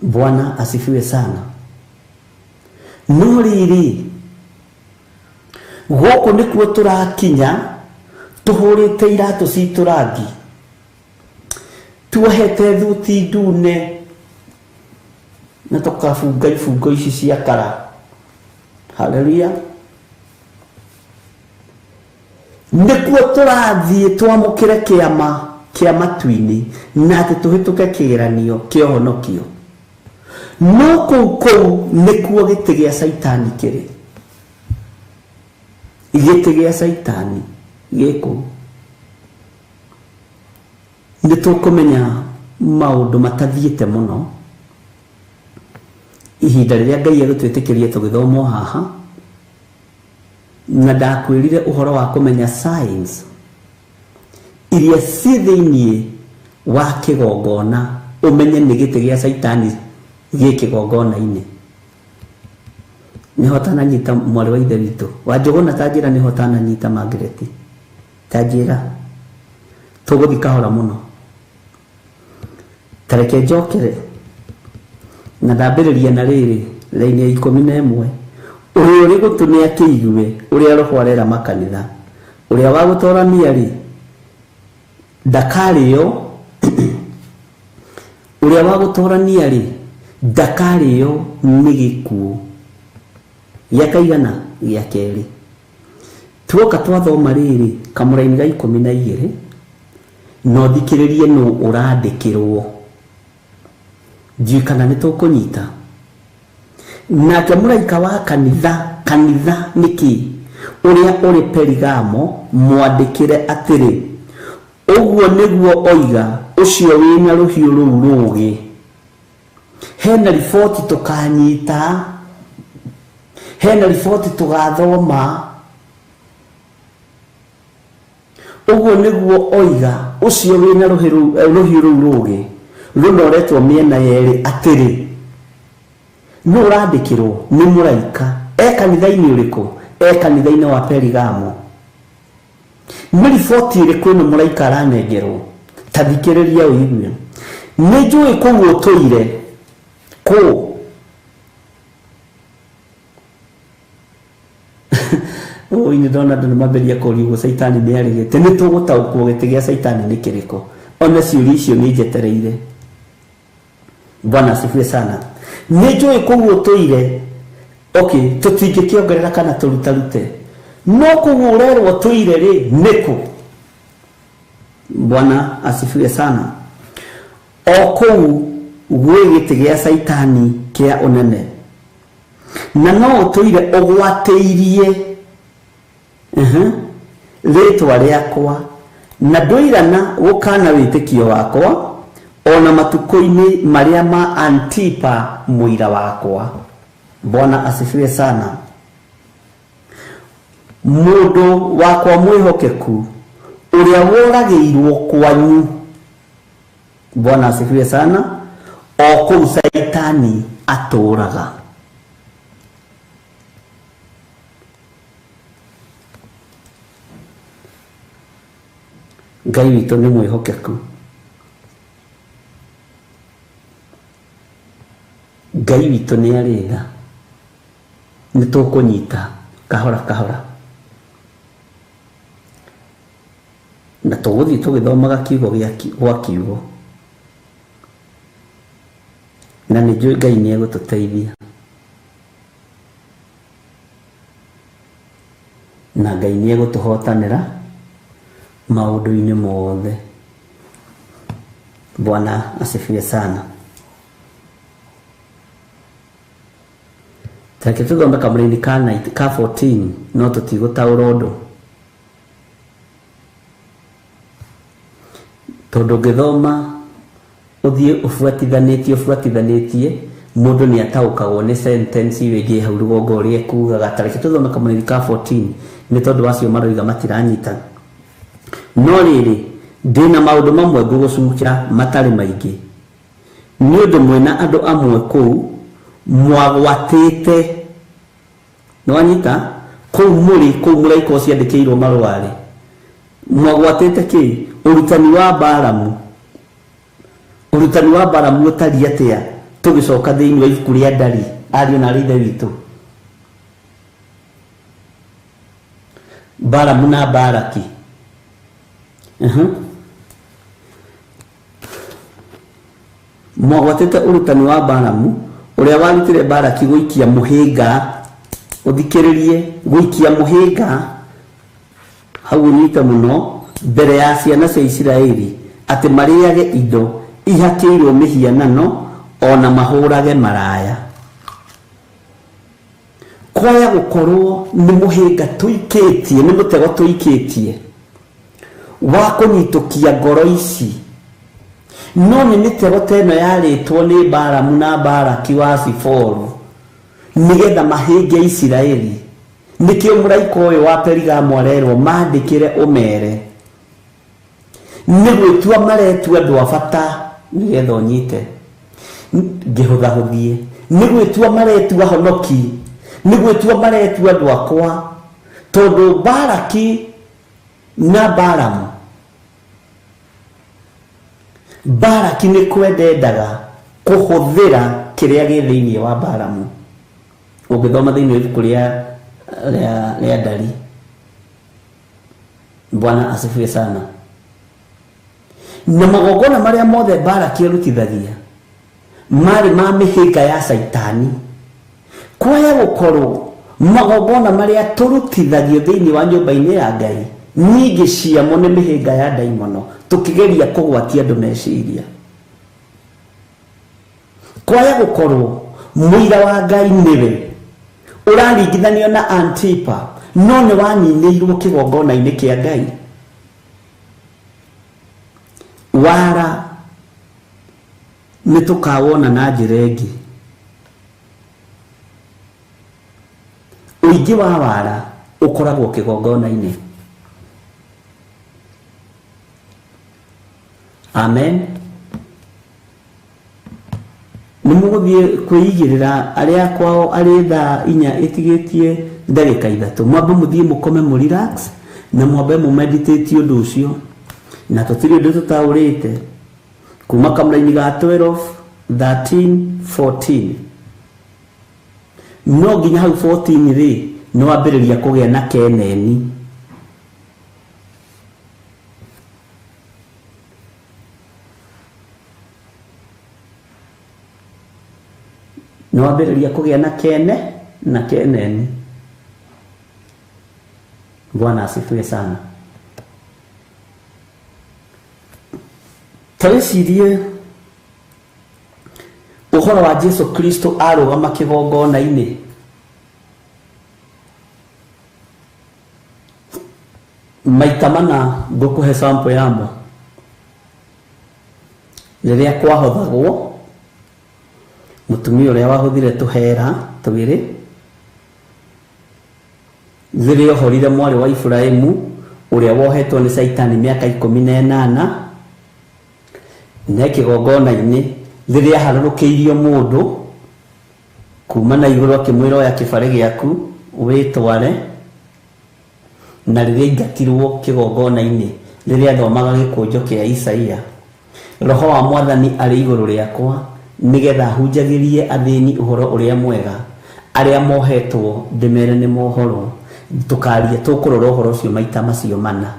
Bwana asifiwe sana. No rĩrĩ, gũkũ nĩkuo tũrakinya tũhũrĩte iratũ citũ rangi, tuohete thuti ndune na tũkabunga ibungo ici cia kara. Haleluya. Nĩkuo tũrathiĩ twamũkĩre kĩama kĩa matu-inĩ na atĩ tũhĩtũke kĩgeranio kĩa ũhonokio. No kũu kũu nĩkuo gĩtĩ gĩa Caitani kĩrĩ. Gĩtĩ gĩa Caitani gĩ kũu. Nĩ tũkũmenya maũndũ matathiĩte mũno ihinda rĩrĩa Ngai egũtwĩtĩkĩria tũgĩthoma haha, na ndakwĩrire ũhoro wa kũmenya science iria ciĩ thĩinĩ wa kĩgongona, ũmenye nĩ gĩtĩ gĩa Caitani gĩ kĩgongona-inĩ. Nĩho tananyita mwarĩ wa ithe witũ wa Njũgũna, ta njĩra nĩho tananyita Margaret, ta njĩra tũgũthiĩ kahora mũno. Ta reke njokere na ndambĩrĩria na rĩrĩ raini ya 11. Ũrĩa ũrĩ gũtũ nĩ akĩigue ũrĩa roho arera makanitha. Ũrĩa wa gũtorania rĩ ndakarĩo, ũrĩa wa gũtorania rĩ ndakarĩo nĩ gĩkuũ. Gĩa kaigana? Gĩa kerĩ. Tuoka twathoma rĩrĩ kamũraini ga 12, no thikĩrĩrie nũ ũrandĩkĩrwo. Ndiũĩ kana nĩ tũkũnyita. Nake mũraika wa kanitha, kanitha nĩkĩ? Ũrĩa ũrĩ Perigamo, mwandĩkĩre atĩrĩ, ũguo nĩguo oiga ũcio wĩna rũhiũ rũu rũũgĩ. Hena riboti tũkanyita, hena riboti tũgathoma. Ũguo nĩguo oiga ũcio wĩna rũhiũ rũu rũũgĩ rũnoretwo mĩena yerĩ atĩrĩ, nũ ũrandĩkĩrwo? Nĩ mũraika. E kanitha-inĩ ũrĩkũ? e kanitha-inĩ wa Perigamo? Nĩ riboti ĩrĩkũ ĩno mũraika aranengerwo? Ta thikĩrĩria ũigue. Nĩ njũĩ kũu ũtũire kũ oi nĩ ndona andũ nĩ mambĩrĩria kũũria ũguo caitani nĩ arĩgĩte. Nĩ tũgũtaũkwo gĩtĩ gĩa caitani nĩ kĩrĩkũ. Ona ciũria icio nĩ njetereire. Bwana asifiwe sana. Nĩ njũĩ kũu ũtũire. Okay, tũtingĩkĩongerera kana tũrutarute. No kũu ũrerwo ũtũire rĩ nĩkũ? Bwana asifiwe sana. O kũu gwĩ gĩtĩ gĩa caitani kĩa ũnene. Na no ũtũire ũgwatĩirie rĩtwa rĩakwa na ndũigana gũkana wĩtĩkio wakwa ona matukũ-inĩ marĩa ma Antipa mũira wakwa. Bwana asifiwe sana. Mũndũ wakwa mwĩhokeku ũrĩa woragĩirwo kwanyu. Bwana asifiwe sana. O kũu caitani atũraga. Ngai witũ nĩ mwĩhokeku. Ngai witũ nĩ arĩ tha. Nĩ tũkũnyita kahora kahora. Na tũgũthiĩ tũgĩthomaga kiugo gwa kiugo. Na nĩ njũĩ Ngai nĩ egũtũteithia. Na Ngai nĩ egũtũhotanĩra maũndũ-inĩ mothe. Bwana asifiwe sana. Reke tũthome kamũraini ka 14 no tũtigũtaũra ũndũ. Tondũ ũngĩthoma ũthiĩ ũbuatithanĩtie mũndũ nĩ ataũkagwo nĩ sentence ĩyo ĩngĩ hau rũgongo ũrĩa ĩkugaga. Ta reke tũthome kamũraini ka 14 nĩ tondũ acio maroiga matiranyita. No rĩrĩ ndĩna maũndũ mamwe ngũgũcukĩra matarĩ maingĩ. Nĩ ũndũ mwĩna andũ amwe kũu mwagwatĩte. Nĩwanyita? Kũu mũrĩ kũu mũraika ũcio andĩkĩirwo marũa-rĩ. Mwagwatĩte kĩ? Ũrutani wa Balamu. Ũrutani wa Balamu ũtariĩ atĩa? Tũgĩcoka thĩinĩ wa ibuku rĩa Ndari, ariũ na aarĩ ithe witũ. Balamu na Balaki. Mwagwatĩte ũrutani wa Balamu ũrĩa warutire Balaki gũikia mũhĩnga. Ũthikĩrĩrie, gũikia mũhĩnga hau ũnyite mũno mbere ya ciana cia Isiraeli atĩ marĩage indo ihakĩirwo mĩhianano ona mahũrage maraya. Kwaya gũkorwo nĩ mũhĩnga tũikĩtie, nĩ mũtego tũikĩtie wa kũnyitũkia ngoro ici. No nĩ mĩtego ta ĩno yarĩtwo nĩ Balamu na Balaki wa Siforu nĩgetha mahĩnge Isiraeli. Nĩkĩo mũraika ũyũ wa Perigamo arerwo mandĩkĩre ũmere. Nĩ gwĩtua maretua andũ a bata nĩgetha ũnyite. Ngĩhũthahũthie. Nĩ gwĩtua maretua honoki. Nĩ gwĩtua maretua andũ akwa. Tondũ Balaki na Balamu, Balaki nĩ kwendendaga kũhũthĩra kĩrĩa gĩ thĩinĩ wa Balamu. Ũngĩthoma thĩinĩ wa ibuku rĩa Ndari. Bwana asifiwe sana. Na magongona marĩa mothe Balaki arutithagia marĩ ma mĩhĩnga ya caitani. Kwaya gũkorwo magongona marĩa tũrutithagio thĩinĩ wa nyũmba-inĩ ya Ngai nyingĩ ciamo nĩ mĩhĩnga ya ndaimono tũkĩgeria kũgwatia andũ meciria. Kwaya gũkorwo mũira wa Ngai nĩwe ũraringithanio na Antipa no nĩ waninĩirwo kĩgongona-inĩ kĩa Ngai. Wara nĩ tũkawona na njĩra ĩngĩ. Ũingĩ wa wara ũkoragwo kĩgongona-inĩ. Amen. Nĩ mũgũthiĩ kwĩigĩrĩra arĩa kwao arĩ thaa 4 ĩtigĩtie Ndagĩka 3 mwambe mũthiĩ mũkome mũ relax na mwambe mũ meditate ũndũ ũcio, na tũtirĩ ũndũ tũtaũrĩte kuma kamũraini ga 12 13 14 no nginya hau 14 rĩ nĩ wambĩrĩria kũgĩa na keneni. Nĩ wambĩrĩria kũgĩa na kene na keneni. Bwana asifiwe sana. Ta wĩcirie ũhoro wa Jesu Kristo arũgama kĩgongona-inĩ. Maita mana ngũkũhe sample yamo. Rĩrĩa kwahothagwo mũtumia ũrĩa wahothire tũhera twĩrĩ, rĩrĩa ohorire mwarĩ wa Iburahĩmu ũrĩa wohetwo nĩ Caitani mĩaka 18, ne kĩgongona-inĩ rĩrĩa aharũrũkĩirio mũndũ kuma na igũrũ akĩmwĩra oya kĩbarĩ gĩaku wĩtware, na rĩrĩa aingatirwo kĩgongona-inĩ rĩrĩa athomaga gĩkũnjo kĩa Isaia, roho wa mwathani arĩ igũrũ rĩakwa nĩgetha hunjagĩrie athĩni ũhoro ũrĩa mwega, arĩa mohetwo ndĩmere nĩ mohorwo. Tũkaria tũkũrora ũhoro ũcio maita macio mana,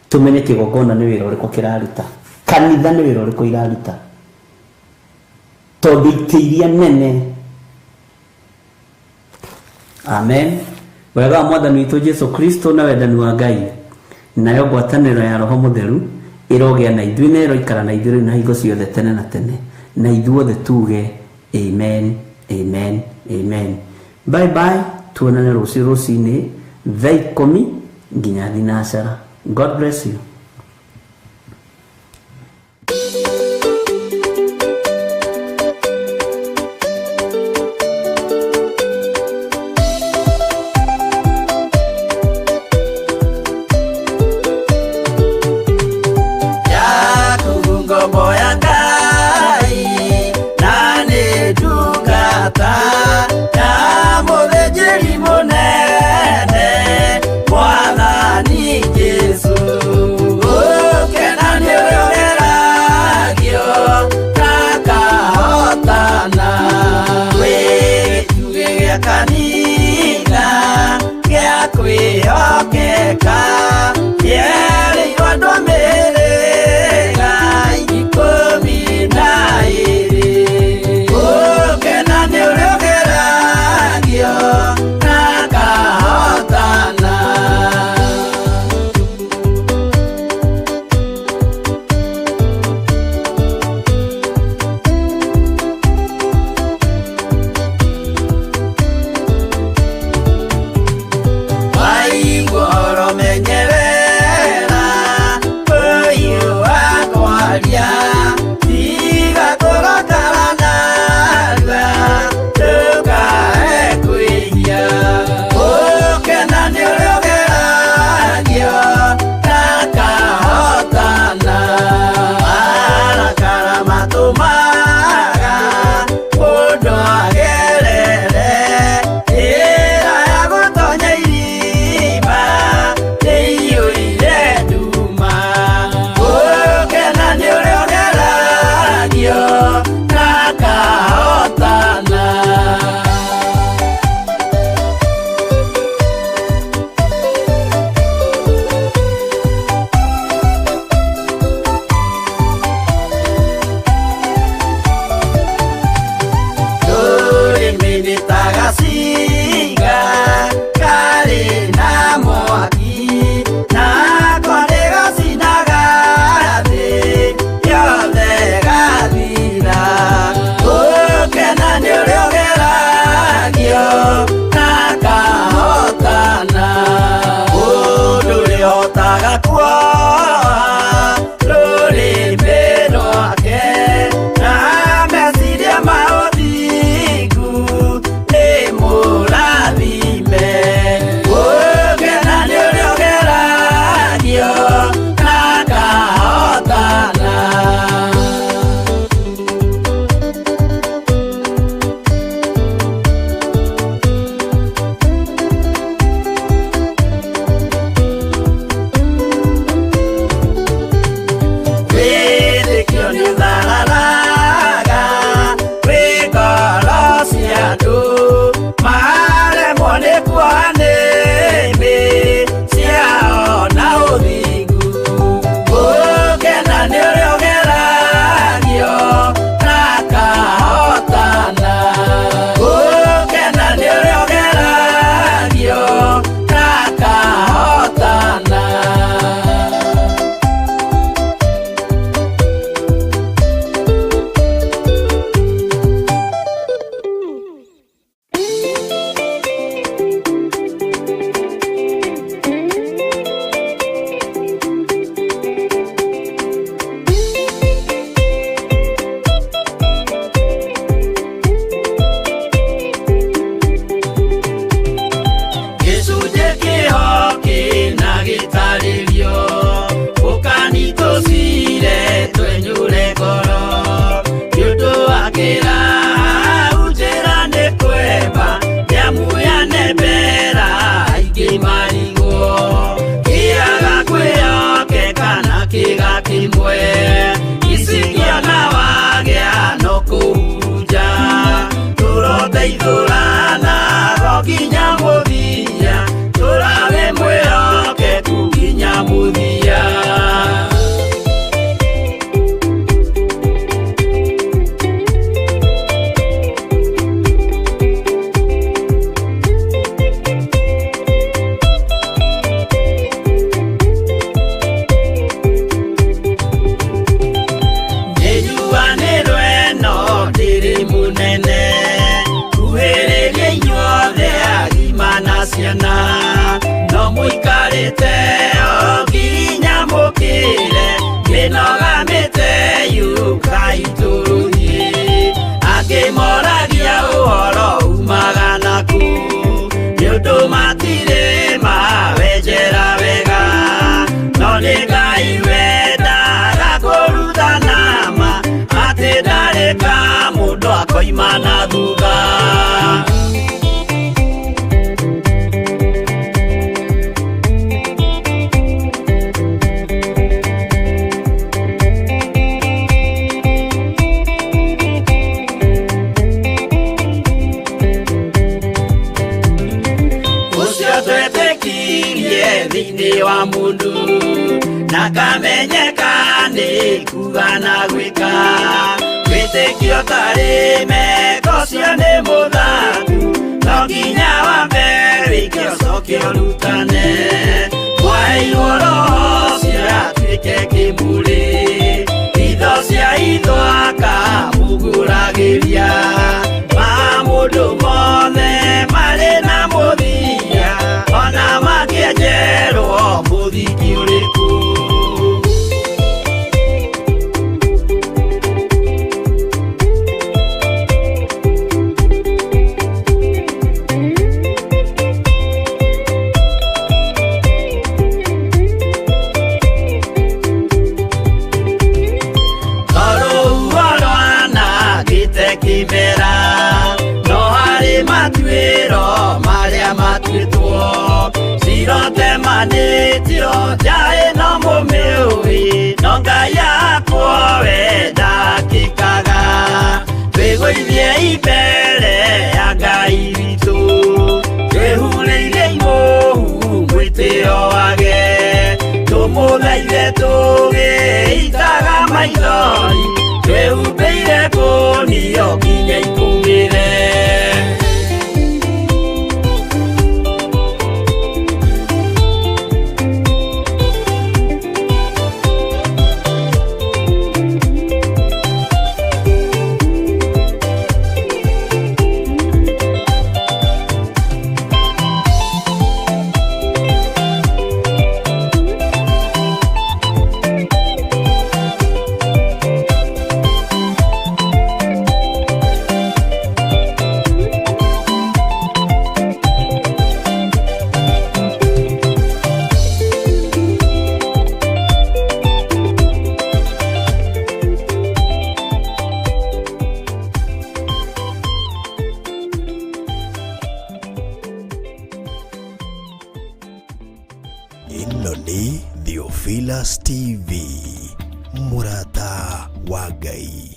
tũmenye kĩgongona nĩ wĩra ũrĩkũ kĩraruta, kanitha nĩ wĩra ũrĩkũ iraruta, tondũ itĩ iria nene. Amen. Wega wa mwathani witũ Jesu Kristo na wendani wa Ngai nayo ngwatanĩro ya Roho Mũtheru ĩrogĩa na ithuĩ na ĩroikara na ithuĩ rĩu na hingo ciothe tene na tene, na ithuothe tuge amen, amen, amen. Bye bye, tuonane rũciũ rũcinĩ thaa 10 nginya 9. God bless you. Gũteithũrana nginya mũthia, tũrawe mwĩhokeku nginya mũthia. Nĩnjuanĩrwo ĩno ndĩrĩ mũnene, kuhĩrĩria inyuothe agima na ciana, no mũikarĩte o nginya mũkĩre, mĩnoga mĩte yũkai tũthiĩ. Angĩ moragia ũhoro umaga nakũ, nĩ ũndũ matirĩ mawenjera wega, no nĩ Ngai wendaga kũrutana ma, atĩ ndarĩ ka mũndũ akoima na thutha. Ũcio twetĩkirie thĩinĩ wa mũndũ, na kamenyeka nĩ kuga na gwĩka, wĩtĩkio tarĩ meko ũcio nĩ mũthaku, no nginya wambe wĩke ũcoke ũrutane. Mwaheirwo roho ũcio atuĩke kĩmũrĩ, itho cia itho akamũgũragĩria, ma mũndũ mothe marĩ na mũthia, ona mangĩenjerwo mũthingi ũrĩkũ. Rũhuho rwanangĩte kĩmera, no harĩ matuĩro marĩa matuĩtwo, cirotemanĩtio nja ĩno mũmĩũĩ, no Ngai akwo we ndakĩkaga. Twĩgũithie mbere ya Ngai witũ, twĩhurĩire imũhu mwĩtĩo wage, tũmũthaithe tũgĩitaga maithori, twĩhumbĩire kũnio nginya ikũmĩre. Ĩno nĩ Theophilus TV, mũrata wa Ngai.